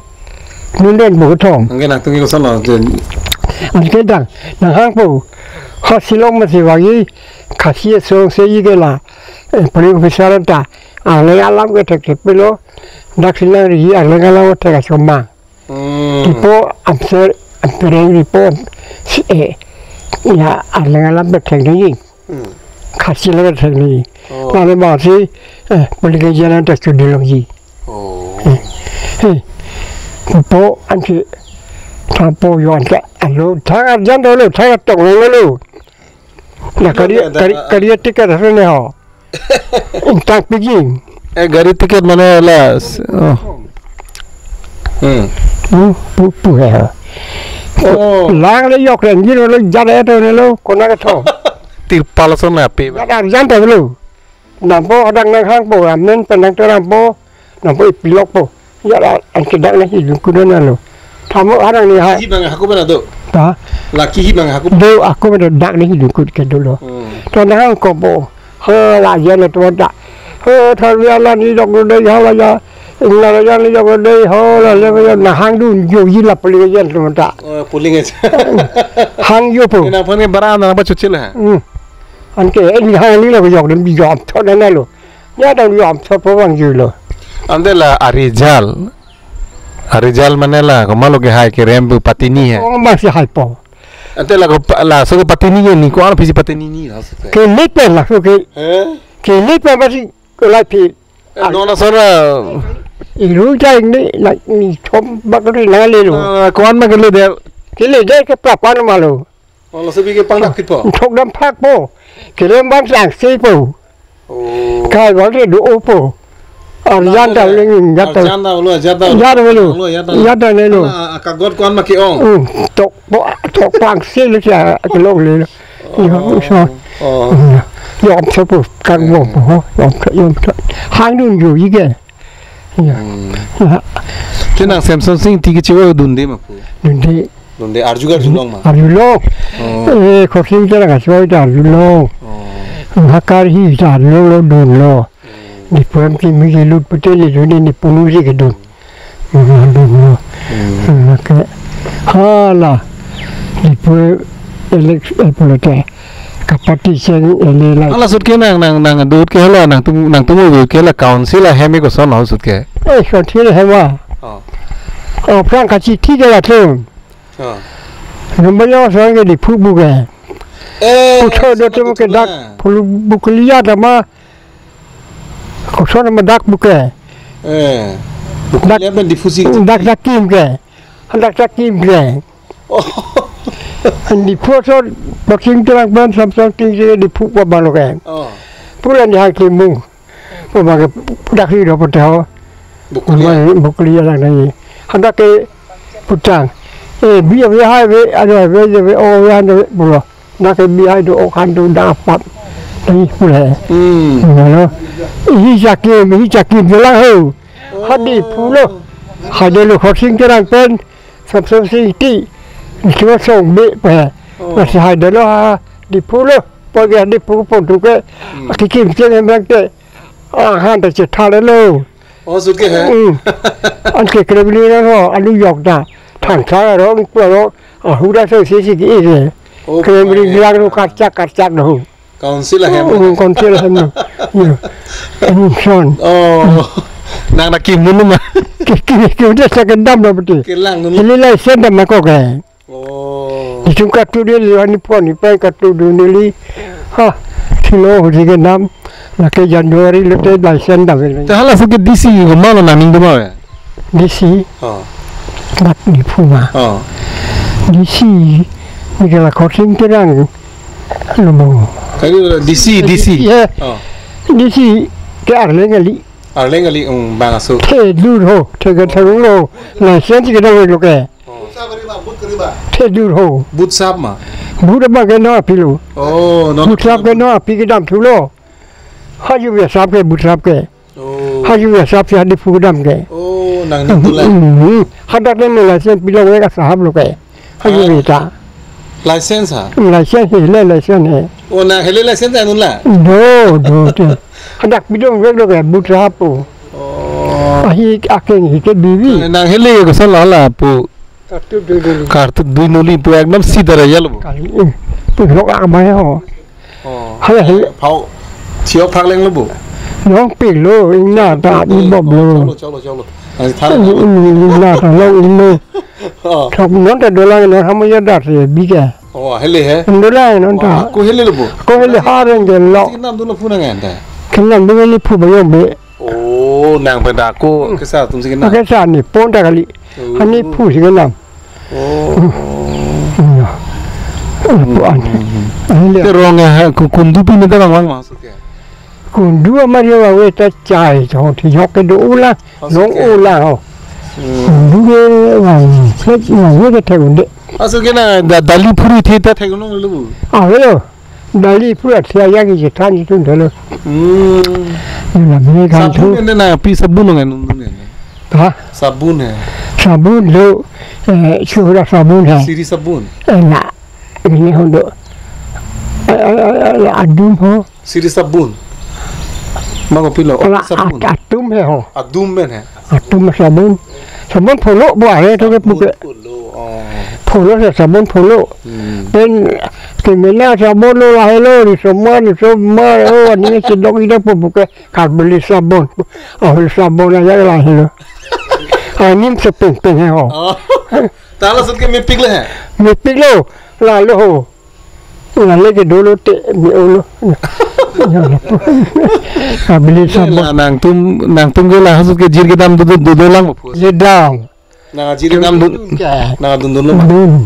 Nun den po kethom. Anke nangtum ke koson lo, jen. Anke dang, nanghang po. Ha Shillong ma si vagi, Khasi asong si ke la. Eh, police officer ta. Arleng alam kethek thek pilo. Dak si nangri arleng alam kethek asoma. Hmm. Tipo amser, ampereng tipo si, eh, ya, arleng alam kethek nangji. Hmm. Khasi alam kethek nangji. Oh. Lalu masi, eh, police ke jalan ta chudulongji. Oh. Eh, eh. Tipo ansi, tangpo yo ansi, alo, thang arjan dolo, thang tong dolo. Na kari, ya, da, kari, ah, kari ticket asal ne ho. Ingtang piji. Eh, gari ticket mane la, s-, oh. Hmm. Hmm, pu, pu he. Oh. Lang le yok ren, giro lo jare to ne lo, kona ke tho. Tirpal ason na pe. Jare arjan to lo. Nampo adang nanghang po, amen penang terang po, nampo ipilok po. Ya la, an kedak na si jungkudo na lo. Tamo arang ni hai. Hi bang hako bana do. Ta. Laki hi bang hako. Do ako bana dak ni hi dukut ke dolo. Hmm. To nang ko bo. Ho la jan to ta. Ho thar ya la ni dok do ya la ya. Ing la ya ni dok do ho la le ya na hang dun jo yi la puli ya to ta. Oh, puli nge. Hang jo po. Ina phone bara na ba chuchil ha. Hmm. Anke ing hang ni lo yok dun bi yom to na na lo. Ya dong yom to po bang ju lo. Ante la arijal. Arijal mane la, komat lo ke hai kerem pu patini hai. Ong bang si hai po. Ante la ko pa-, laso ke patini ke ni, ko-an aphi si patini ni laso ke. Ke le pen laso ke. Eh? Ke le pen bang si ko lai phi. Eh, non laso ra. Iru jai ni, na ni thom bak ri na le lo. Ah, ko-an ma ke le der. Ke le der ke pra pan ma lo. Oh, laso bi ke pangdak kit po. Thok dam phak po. Kerem bang sang si po. Oh. Kai bang ke do po. Arjan ta le ngin jat ta. Arjan ta lo, jat ta. Jat ta lo. Lo, jat ta. Jat ta le lo. Ala, a, kagot ko-an ma ke-ong. Hmm, tok po, tok pang si le sia ke lo le lo. Yo, so. Oh. Yom so po, kang bo po, yom so, yom so. Hang dun jo yi ke. Ya. Hmm. Ya. Te nang Semson Sing Ingti ke chevo dunde ma pu. Dunde. Dunde arju arjulong ma. Arjulong. Oh. Eh, Khorsing Terang asoi ta arjulong. Oh. Hakar hi ta arjulong lo dun lo. Hmm. Di puan ki mi ke lut pute ni dun ni punu si ke dun. Hmm, dun lo. Hmm. Hmm, ke. Hala. Di pu elek, eh, pulote. Kapati cheng ele la. Ala sut ke nang, nang, nang dut ke hala nang tum, nang tum dut ke la council ahem ke koson ho sut ke. Eh, council ahem ma. Oh. Oh, prang kachithi ke latum. Oh. Number yo so ke Diphu bu ke. Eh, puthot do tum ke dak phulu bukliya dama. Koson ma dak bu ke. Eh. Dak, bukliya pen Diphu si. Dak dak kim ke. Dak dak kim ke. Oh. Diphu so Khorsing Terang pen Semson Sing Ingti Diphu pa bang lo ke. Oh. Pulan di hang kimung. Pa bang ke dak hi do pute ho. Bukliya. Bukliya lang nai. Hadak ke putang. Eh, bi ave hai ve, ano ve ve o ve ano ve pulo. Dak ke bi hai do o khan do dak pap. Nai pulo. Hmm. Ano. Hi jakim, hi jakim jelang ho. Oh. Hadi pulo. Hadi lo Khorsing Terang pen. Semson Sing Ingti, ni cuma song be pe. Oh. Masih ada lo ha, Diphu lo, pagi Diphu pon tu ke, hmm, aki kim cheng em lang te, ah, han ta chetha le lo. Oh, sut ke hai? Hmm. Anke Kremlin lo, alu yok da, thang sa ro, ni pu ro, ah, huda so si si ki e. Oh, Kremlin hai. Lang lo karchak, karchak lo. Council ahem. Oh, council ahem lo. Ya. Anu son. Oh. Nang na kim nunu ma. Ki, ki, ki, udah saya kendam dah betul. Kelang nunu. Ini license dah mako ke. Oh. Di sung katu dia liwan ni pon ni pai katu dun ni li. Ha. Silo ho si kendam. Lake January lo te license dah beli. Te hala suke D C ko mana nang ning duma ya? D C. Oh. Dak Diphu ma. Oh. D C ni ke la Khorsing Terang. Lo mo. Kali D C, D C. Ya. Oh. D C ke Arleng kali. Arleng kali, um, bang aso. The dur ho, the ke tharung lo. License ke dang lo ke. Oh. The dur ho. Booth sap ma. Booth ma ke no aphi lo. Oh, no. Booth sap ke no aphi kedam thu lo. Haju ya sap ke booth sap ke. Oh. Haju ya sap si Diphu kedam ke. Oh, nang ni tu lai. Hmm. Hadak le me license pilo we ka sahab lo ke. Haju ah, ya ta. License ha? License he le license he. Oh, nang hele license anun la? Do, do te. Hadak pidong we lo ke booth sahab po. Oh. Ahi akeng hi ke bibi. Nang hele ko sala la po. Kartu dui nuli. Kartu dui nuli pu ekdom sida ra yalo bo. Kali, eh, pu lok amai ho. Oh. Hala, hala. Phao thio phak leng lo bo. Nong pik lo, ingna ta i bob lo. Chalo, chalo, chalo. Ai, thar. Ingna ta lo ingna. Oh. Thok non ta dolang non hamo ya dar se bika. Oh, hele he. Dolang non ta. Oh, ko hele lo bo. Ko hele hareng ke lo. Kinam dun lo pu nang anta. Kinam dun ni pu ba yo be. Oh, nang pen ako, hmm, kesa atum si kenam. Kesa ni pon ta kali. Oh. Ani phu si kenam. Oh. Hmm. Hmm. Puan. Hmm. Ani le. Te rong ya, ku-, kundu pi ni ta bang bang masuk ya. Kundu amar yo awe ta chai, chong thi yok ke do ula, masuk nong ya. Ula ho. Hmm. Kundu ke wang, flex wang, we ke thek unde. Masuk ke na, da-, dali phuri thi ta thek unong lu. Ah, hello. Dali pura thia yang je than tun dalo. Hmm. Ni la me kan thu. Sabun ne na pi sabun ngai nung ne. Ha? Sabun he. Sabun lo, eh, chura sabun hai. Siri sabun. Eh, na, ini ho do. Eh, eh, eh, eh, adum ho. Siri sabun. Mango pilo. Ala sabun. At-, atum he ho. Adum men he. Atum sabun. Sabun pholo bo are to ke puke. Pholo, oh. Pholo he sabun pholo. Hmm. Pen kemena sabun lo lahelo, ni semua, ni semua, oh, ani si dong ida po puke. Karbeli sabun. Oh, sabun aja lahelo. Anim sepeng peng he ho. Oh. Tala sut ke mepik le he. Mepik lo. Lalo ho. Lalo ke dolo te, mi olo. Karbeli sabun. La nangtum, nangtum ke la hasut ke jir kedam do, do, do, dolang ma pu. Jir dam. Nang jir kedam dun. Nang dun dun lo ma. Dun.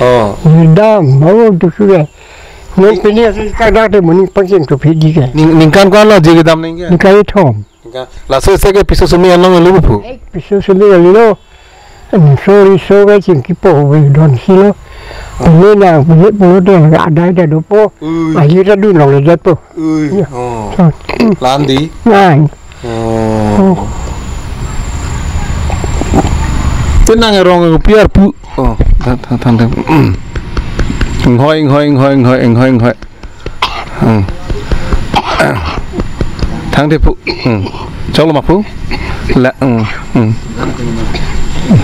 Oh. Jir dam, oh, tu sudah. Nang pini asal kadang te muni pangcing tu pidi ke. Ning, ningkan ko-an lo jir kedam ning ke? Ningkan ithom. Ningkan. Laso isi ke piso sumi anong lo pu. Eh, piso sumi lo. Sorry, so ke chingki po we don silo. Pini na, pini po de adai da do po. Ui. Ahi ta dun long le jat po. Ui. Ya. Oh. So. Landi. Nang. Oh. Oh. Tenang erong piar pu. Oh, than, than, than, than. Inghoi, inghoi, inghoi. Hmm. Thang de pu. Hmm. Choklo ma pu. La, hmm, hmm. Hmm.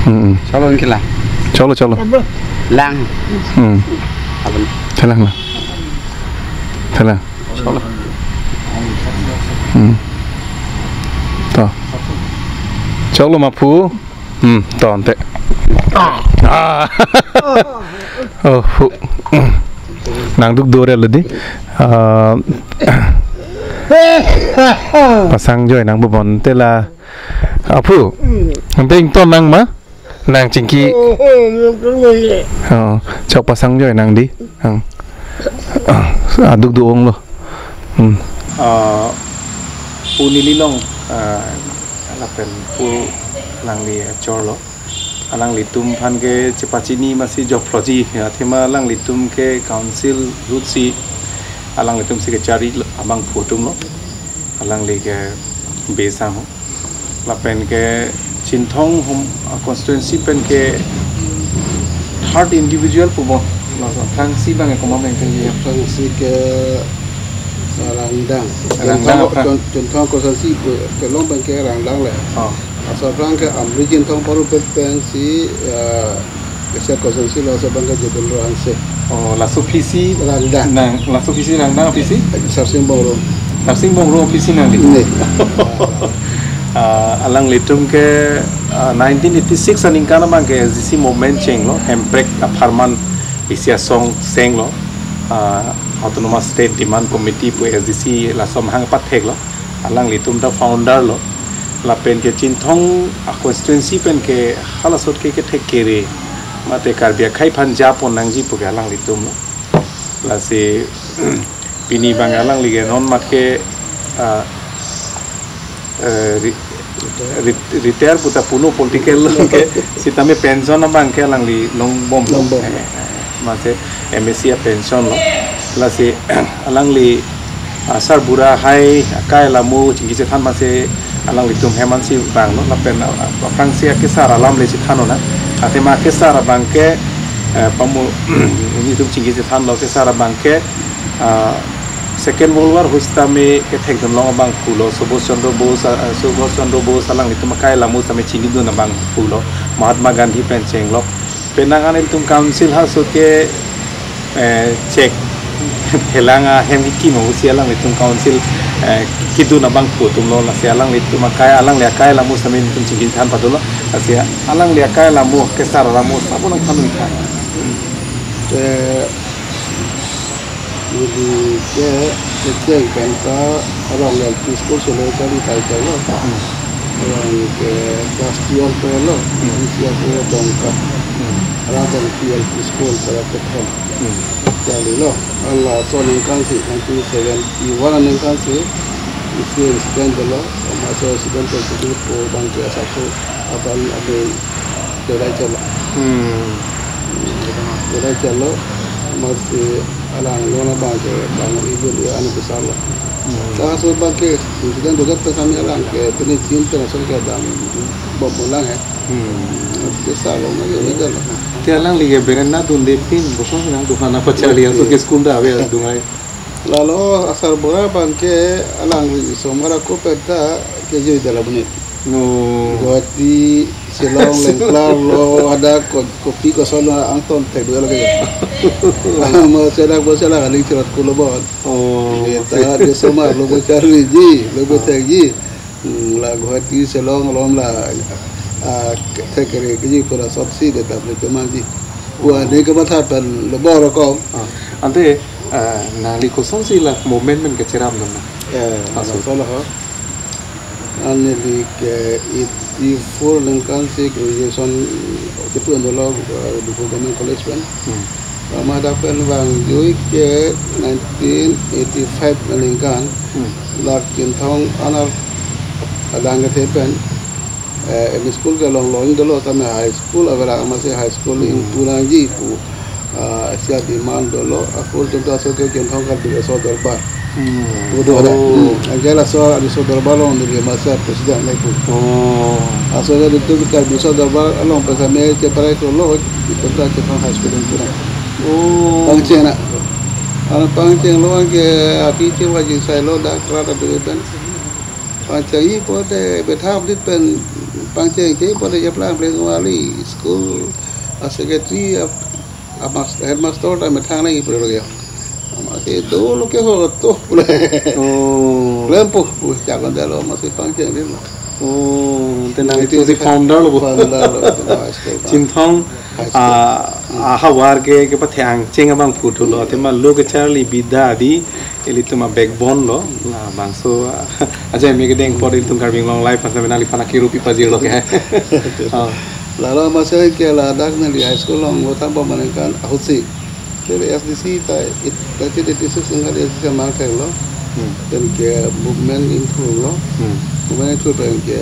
Hmm, hmm. Choklo ke lang. Choklo, choklo. Lang. Hmm. Abang. Thelang na. Thelang. Choklo. Hmm. To. Choklo ma pu. Hmm, to ante. Ah. Oh, pu. Nangduk dore lo di. Ah, pasang joi nang bobon te la. Apu. Ante ington nang ma? Nang chingki. Oh, chok pasang joi nang di. Ang. Ah, aduk do-ong lo. Hmm. Ah, pu neli long, ah, lapen pu alangli achor lo. Alanglitum aphan ke chepachini masi joploji. Athema alanglitum ke council root si alanglitum si kechari lo, abang phu atum lo. Alangli ke base ahut. Lapen ke Chinthong hom, ah, constituency pen ke third individual pu bom. Laso aphrangsi abang ke komat pen ke. Aphrangsi ke, ah, Rangdang. Rangdang Chinthong, aphrang. Chin-, Chinthong constituency pu kelong pen ke Rangdang le. Oh. Laso aphrang ke Amri Chinthong Paru pet pensi, ah, Kasar constituency laso abang ke Jitendra Hanse. Oh, laso P C Rangdang. Nang, laso P C Rangdang P C? Sarsing Bongrung. Sarsing Bongrung P C nang di? Ne. Ah, alanglitum ke, ah, nineteen eighty-six aningkan abang ke S D C movement chenglo, hemprek apharman isi asong senglo, ah, Autonomous State Demand Committee pu S D C laso amahang patheklo, alanglitum ta founder lo. Lapen ke Chinthong a constituency pen ke halasot ke kethek kere mate Karbi akhei aphan japon nangji pu ke alanglitum lo. Lasi pini abang alangli ke non mat ke, ah, eh, re-, re-, retire puta pulo political ke sitame pension abang ke alangli longbom. Longbom. Eh, eh, mate M A C a pension lo. Lasi alangli, ah, sarbura hai akai alamu chingki chethan mase alanglitum hem ansi vanglo lapen, ah, aphrangsi akesar alam le chethan ona. Athema akesar abang ke, eh, pamu nelitum chingki chethan lo kesar abang ke, ah, Second World War ahut sitame kethekdun long abang pulo, Subhash Chandra Bose, ah, Subhash Chandra Bose alanglitum akai alamu sitame chinidun abang pulo, Mahatma Gandhi pen chenglo. Penang an ilitum council haso ke, eh, chek helang ahem kikimo si alanglitum council, eh, kidun abang phu atum lo, lasi alanglitum akai, alangli akai alamu sitame ilitum chingki than pado lo, lasi alangli akai alamu kesar alamu sabun nangthan nangthan. Te neli ke kecheng pen ta Rong L P School solo kali tai tai lo. Hmm. Rong ke class twelve pe lo. Hmm. Isi aku Dongka. Hmm. Rong L P School pada Kethom. Hmm. Kali lo. Ala so ningkan si, nineteen seventy-one ningkan si isi incident lo. Masa incident tersebut ko bangke satu aban ada Dorai chalo. Hmm. Dorai chalo. Masi alang lona bangke bang ibu dia anu besar lah. Hmm. Dah so bangke incident juga tu kami alang ke pini chin pernah so ke dam bom pulang eh. Hmm. Besar lo masi beda lah. Te alangli ke berenda dunde pin, bosong nang dukan apa cari yang so ke school dah, ya, dungai. Lalu asarbura bangke alangli somar aku penta ke jui dalam ni. No. Guwahati, Shillong, Lengklar lo, ada ko-, kopi kosong lo angton thek dua lagi. Mo sedak bo sedak aling cerat kulo bon. Oh, kita di somar lo bo charli ji, lo bo thek ji. Hmm, la Guwahati, Shillong along la, ah, thek kere ke ji pura sopsi de ta ple teman ji. Wah, de ke matha pen lo bor ko. Ah, ante, ah, nangli kosonsi la moment men kecherap dam na? Eh, Aso. Aso lo ho. Neli ke eighty-four ningkan si graduation kepu dolo, eh, Diphu Government College pen. Hmm. Mada pen vang jui ke nineteen eighty-five ningkan. Hmm. La Chinthong aner adang kethe pen, eh, M E school kelong long dolo, tame high school avera masi high school Hmm. ingpu nangji pu, ah, sia demand dolo, akur jengta so ke Chinthong Karbi Riso Dorbar. Hmm. Udo ada. Oh. Hmm. Angke laso Riso Dorbar along neli masi president nai pu. Oh. Aso ke itu Karbi Riso Dorbar along pen tame cheparai dolo, itu ta Chinthong High School ingpu nang. Oh. Pangcheng na. Anu pangcheng lo angke api ke wajin sai lo dak rat adu pen. Pangcheng-i pote bethap dit pen pangcheng-i pote japlang pleng wali school a secretary a, a mas-, headmaster ta methang nang ipre lo ya. Ama ke dolo ke ho to pule. Oh. Lempo pu chakon dalo masi pangcheng din lo. Oh, te nangli Nineteen tu si fifty-five. Founder lo bo. Founder lo, high school pa. Chinthong, High school. Ah, Hmm. ah, havar ke, ke pathang cheng abang phu thulo, te ma lo ke charli bida di, ilitum a backbone lo, la bangso, ah, aja mi kedeng por ilitum Karbi Anglong life, asa mena lipana kirupi pajir lo ke. Ah. Lalu masa ke ladak neli high school along lo tambah manengkan ahutsi. Ke S D C ta it-, nineteen eighty-six ningkan S D C mang thek lo. Hmm. Pen ke movement improve lo. Hmm. Movement improve pen ke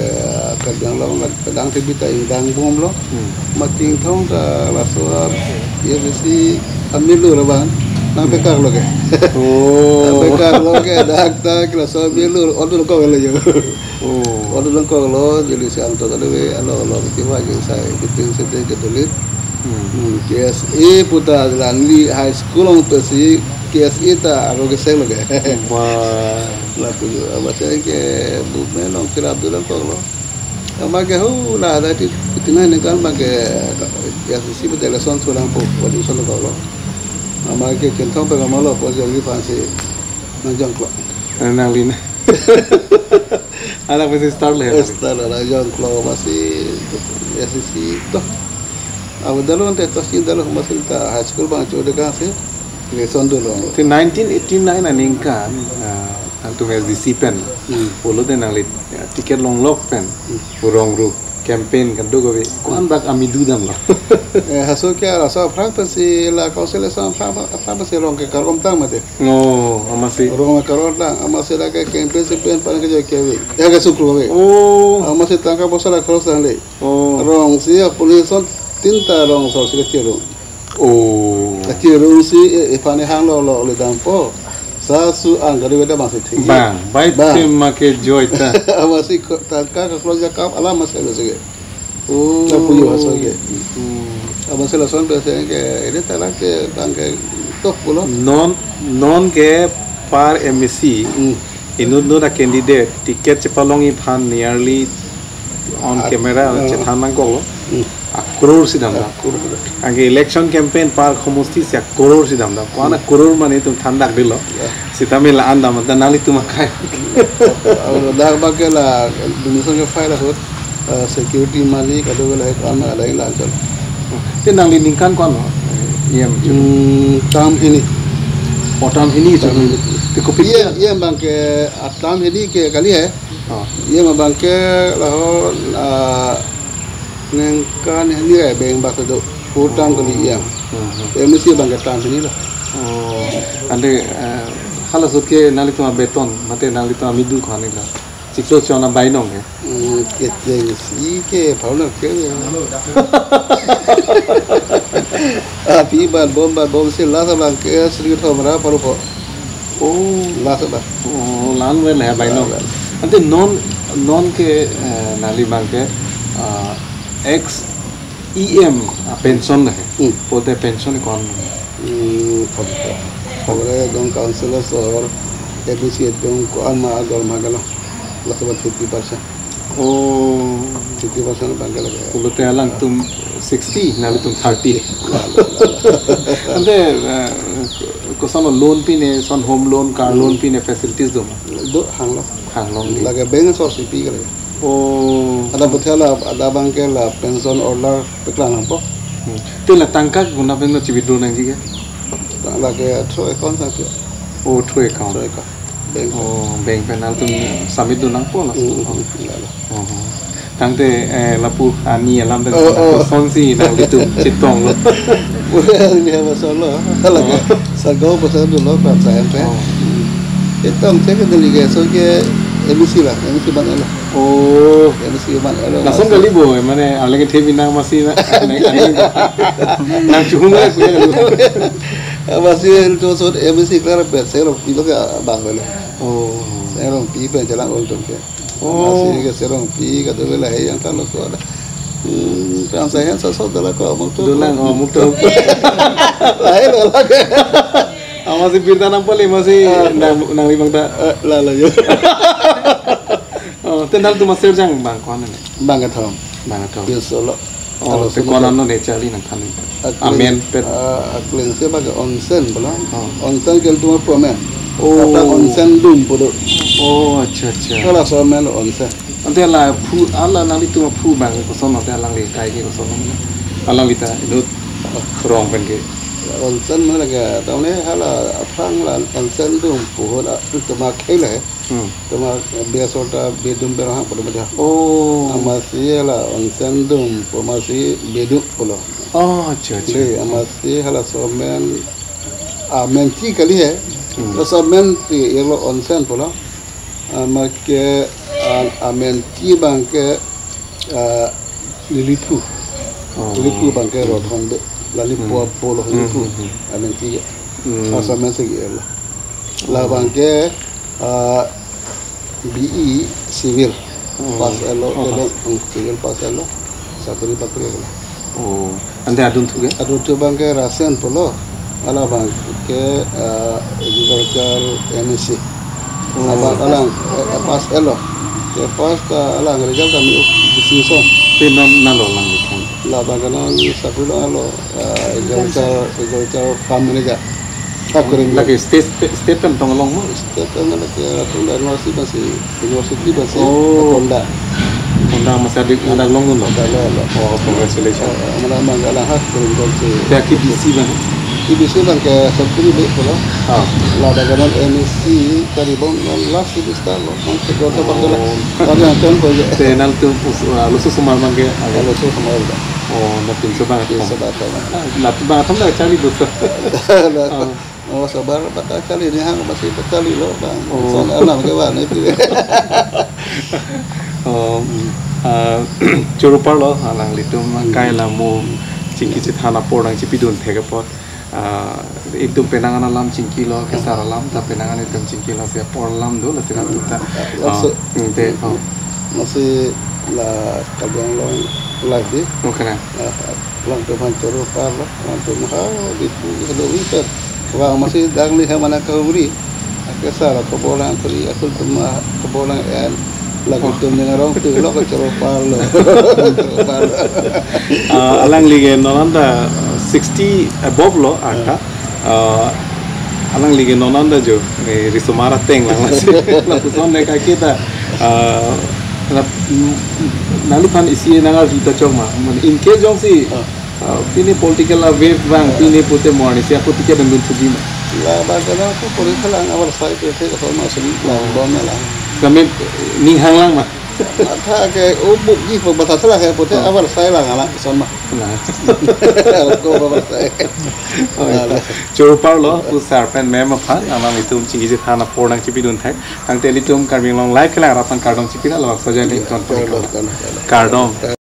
Karbi Anglong ngat pedang tebi ta ingdang bom lo. Hmm. Ma Chinthong ta laso S D C amelu lo bang. Nang Hmm. pekak lo ke. Oh. Nang pekak lo ke dak ta ke laso amelu order ko lo yo. Oh. Order ko lo jadi si angto kali we alo lo kiti wa jadi sai kitin sete ke dolit. Hmm. Hmm, K S A puta langli high school along pensi K S A ta aro ke seng lo ke. Wah. Lapu yo, abang ke movement along kirap dulu ko lo. Ama ke ho la ada ti, ti nai ningkan abang ke S D C puta election sulang po, audition ko lo. Ama ke Chinthong pen ama lo po jongli phansi nang jongklo. Nangli na. Anak masi start le. Eh, start la jongklo masi S D C to. Abu dalo ante to si dalo masi ta high school abang chode ka si lesson dolo. Te nineteen eighty-nine aningkan, ah, nangtum S D C pen. Hmm. Pulote nangli, ah, ticket longlok pen. Hmm. Pu rong ru campaign kan do kave. Ko-an dak amidu damlo. Eh, haso ke laso aphrang pensi la council laso aphrang, aphrang pensi rong ke karom tang mate. Oh, amatsi. Rong karom tang, amatsi lake campaign si pen pan ke jo kave. Ya ke sukru kave. Oh. Amatsi tangka poisa la cross tang le. Oh. Rong si a police son tinta rong so si kachirung. Oh. Kachirung si e, e pani hang lo lo le dampo. Sa su ang kali weda bang si thik. Bang, bai Bang. Tema ke joy ta. Amatsi ko-, tangka ka cross ja kap alam mas lo sige. Oh. Lapu yo haso ke. Hmm. Amatsi lason pensi ke, ini tala ke, tang ke, toh pulo. Non, non ke par M A C, Hmm. inut inut a candidate, ticket chepalongji aphan nearly on Ah, camera, ah. Chethan nangkok lo. Hmm. A crore si damdam. A crore. Anke election campaign par khomosti si a crore si damdam. Ko-an a Hmm. crore mane itum than dak dilo. Ya. Sitame la-an dam, ta nanglitum akai. Aur dak abang ke la donation ke file ahut, eh, security money kado ke la ko-an la lain la chal. Te nangli ningkan ko-an lo? E M. Hmm, term hini. Oh, term hini Term chot. Hini. Te kopi E M, E M abang ke, ah, term hini ke kali hai. Oh. E M abang ke laho, ah, ningkan hini hai beng bak do. Full term kali E M. Hmm, hmm. M A C abang ke term hini lo. Oh. Ante, eh, halaso ke nanglitum a beton, mate nanglitum amidu ko-an lo? Ito chona bainong ke. Hmm, keteng si ke, phauna ke ya. Api ban bom ban bom si last abang ke sri thom ra paru po. Oh. Last abang. Oh, lan vel hai bainong. Lan vel. Ante non, non ke, eh, nangli abang ke, ah, ex E M, ah, pension hai. Hmm. Pote pension kon. Hmm, kon. Kore dong councillor sor, A D C dong ko ama ador magalo. Last abang fifty percent. Oh. Fifty percent abang ke lagi. Pulote alangtum sixty, nanglitum thirty. La, la, la, la. Ante, eh, koson loan pine, son home loan, car loan pine facilities do ma? Do, hanglong. Hanglong di. Lagi bank sor si pi kali. Oh. Ada betul la, ada abang ke la pension order paklang nangpo. Hmm. Te la tangka konat pen lo chi withdraw nangji ke? Lagi through account saja. Oh, through account. Through account. Bank. Oh, bank pen alangtum submit dun nangpo la. Hmm, hmm, hmm, ya, ya. Oh. Tangte, eh, lapu ani alam pen, oh, oh, lapuson si nanglitum chetong lo. Pura ini apa solo? Lagi. Oh. Sargo pasal dulu, percaya pe. Oh. Chetong cek ke dali ke, so ke M C la, M C ban elo. Oh. M C ban elo. Lason kali bo, mane aleng the binang masi na, nang, nang chuhung la punya lu. Masi itu so M C klar pe, saya lo pilo ke bang bele. Oh. Saya lo pi pe jalan ultum ke. Oh. Masi ke serong pi ka dovela hai yang talo so ada. Hmm, kan saya sa so dala ko amuk to. Dolang, oh, amuk to. Lahai lo lagi. Amasi birta nangpo le masi, ah, nang, nangli abang ta. Eh, la, la, yo. Oh, te nangtum aser jang bang ko-an ne? Bang kethom. Bang kethom. Yo solo. Oh, alo te solo. Ko-an ne charli nangthan? Akleng, amen pet. Ah, akleng si bagi onsen bola. Oh. Onsen ke ilitum amen. Oh. Kata onsen dum pulo. Oh, acha, acha. Kala so amen lo onsen. Ante la phu, ala nanglitum aphu abang koson, ante alangli kai ke koson. Alangli ta inut rong pen ke. Onsen mane lagi, tamne hala aphrang la onsen dum puhut a, tuma khei le. Hmm. Tuma biasorta bedum berhang pada pada. Oh. Amasi la onsen dum, amasi bedum pulo. Oh, acha, acha. De, amasi hala so amen, amen ti kali hai. Hmm. Laso amen ti ilo onsen pulo. Amat ke, ah, amen ti abang ke, ah, Liliphu. Oh. Liliphu abang ke Rodhon de. Lali, hmm, po, polo, hmm, Liliphu. Hmm, hmm. Amen ti. Hmm. Asa amen si elo. La abang ke, ah, B E civil. Hmm. Pass elo, oh, elo, pass. Hmm, civil pass elo. Sakori pakri elo. Oh. Ante adunthu ke? Adunthu abang ke Rasen pulo, ala abang ke, eh, agriculture M S C. Oh. Abang alang, eh, eh, pass elo. Ke pass ta alang result kami distinction. Te non nalo alang likan? La abang ke non sakri lo alo, eh, agriculture, agriculture farm manager. Lake state, state pen tong along mo? State pen lake atum da university basi, university basi, oh, atum da. Atum da masa dik ada long lo. Ada lo, lo. Oh, congratulations. Oh, mana mangga lah, ha, kurang kurang si. Ya, ki D C abang? Ki D C abang ke Santri be pulo. Ah. La da ganan M S C tadi bom, non last semester lo, non kedua tempat tu lo. Oh. Tadi nonton ko je. Te nangtum us-, ah, lusu semar abang ke? Kalau tu semar dah. Oh, nangtum coba. Coba, coba. Ah, nangtum abang atum da charli dosa. Dah. Ah. Oh, sabar, bata charli ni hang masih charli lo, bang. Oh. Son alam ke bang itu. Oh, mm, ah, choro parlo, alanglitum, hmm, kai la mo, chingki chethan apor nangchipidun thek apot. Ah, itum penang an alam chingkilo, kesar alam, ta penang an itum chingkilo, si apor alam do, lasi alanglitum ta. Ah, laso, mm, te, oh. Masih la Karbi Anglong live di. Okay na. Ah, alanglitum aphan choro parlo, alanglitum ha, di pu, di pu, di pu. Bang masih dang ni hemana kahumri. Ake sara kebolang kri, aku tema kebolang en. Lagu, oh, tum dengan orang tu lo ke choro parlo. Choro parlo. Ah, alangli ke non anta sixty above lo, ah, angka. Ah, alangli ke non anta jo, eh, risomar ateng lang lasi. Lapuson de ka kita. Ah, la, mm, nangliphan isi nangarju ta chok ma. Mane in case jongsi, ah. Ah, pini political a wave vang, pini pute morning si ako ticket dun thuji ma? La ba kana ko pori khalang awar sai pe pe ko ma sum la, oh, bom na la. Kami ning hang lang ma? Matha ke o bukji pu matha thela ke pute, oh, avarsai lang anak son ma. Nah. Ko avarsai. Oh, ya. Ala. Choro parlo, pu sir pen ma'am aphan, alanglitum chingki chethan apor nangchipidun thek. Tangte ilitum Karbi Anglong Live kelang rat aphan kardom chipilo, labangso ajoine ilitum, kardom, kardom, kardom. Kardom.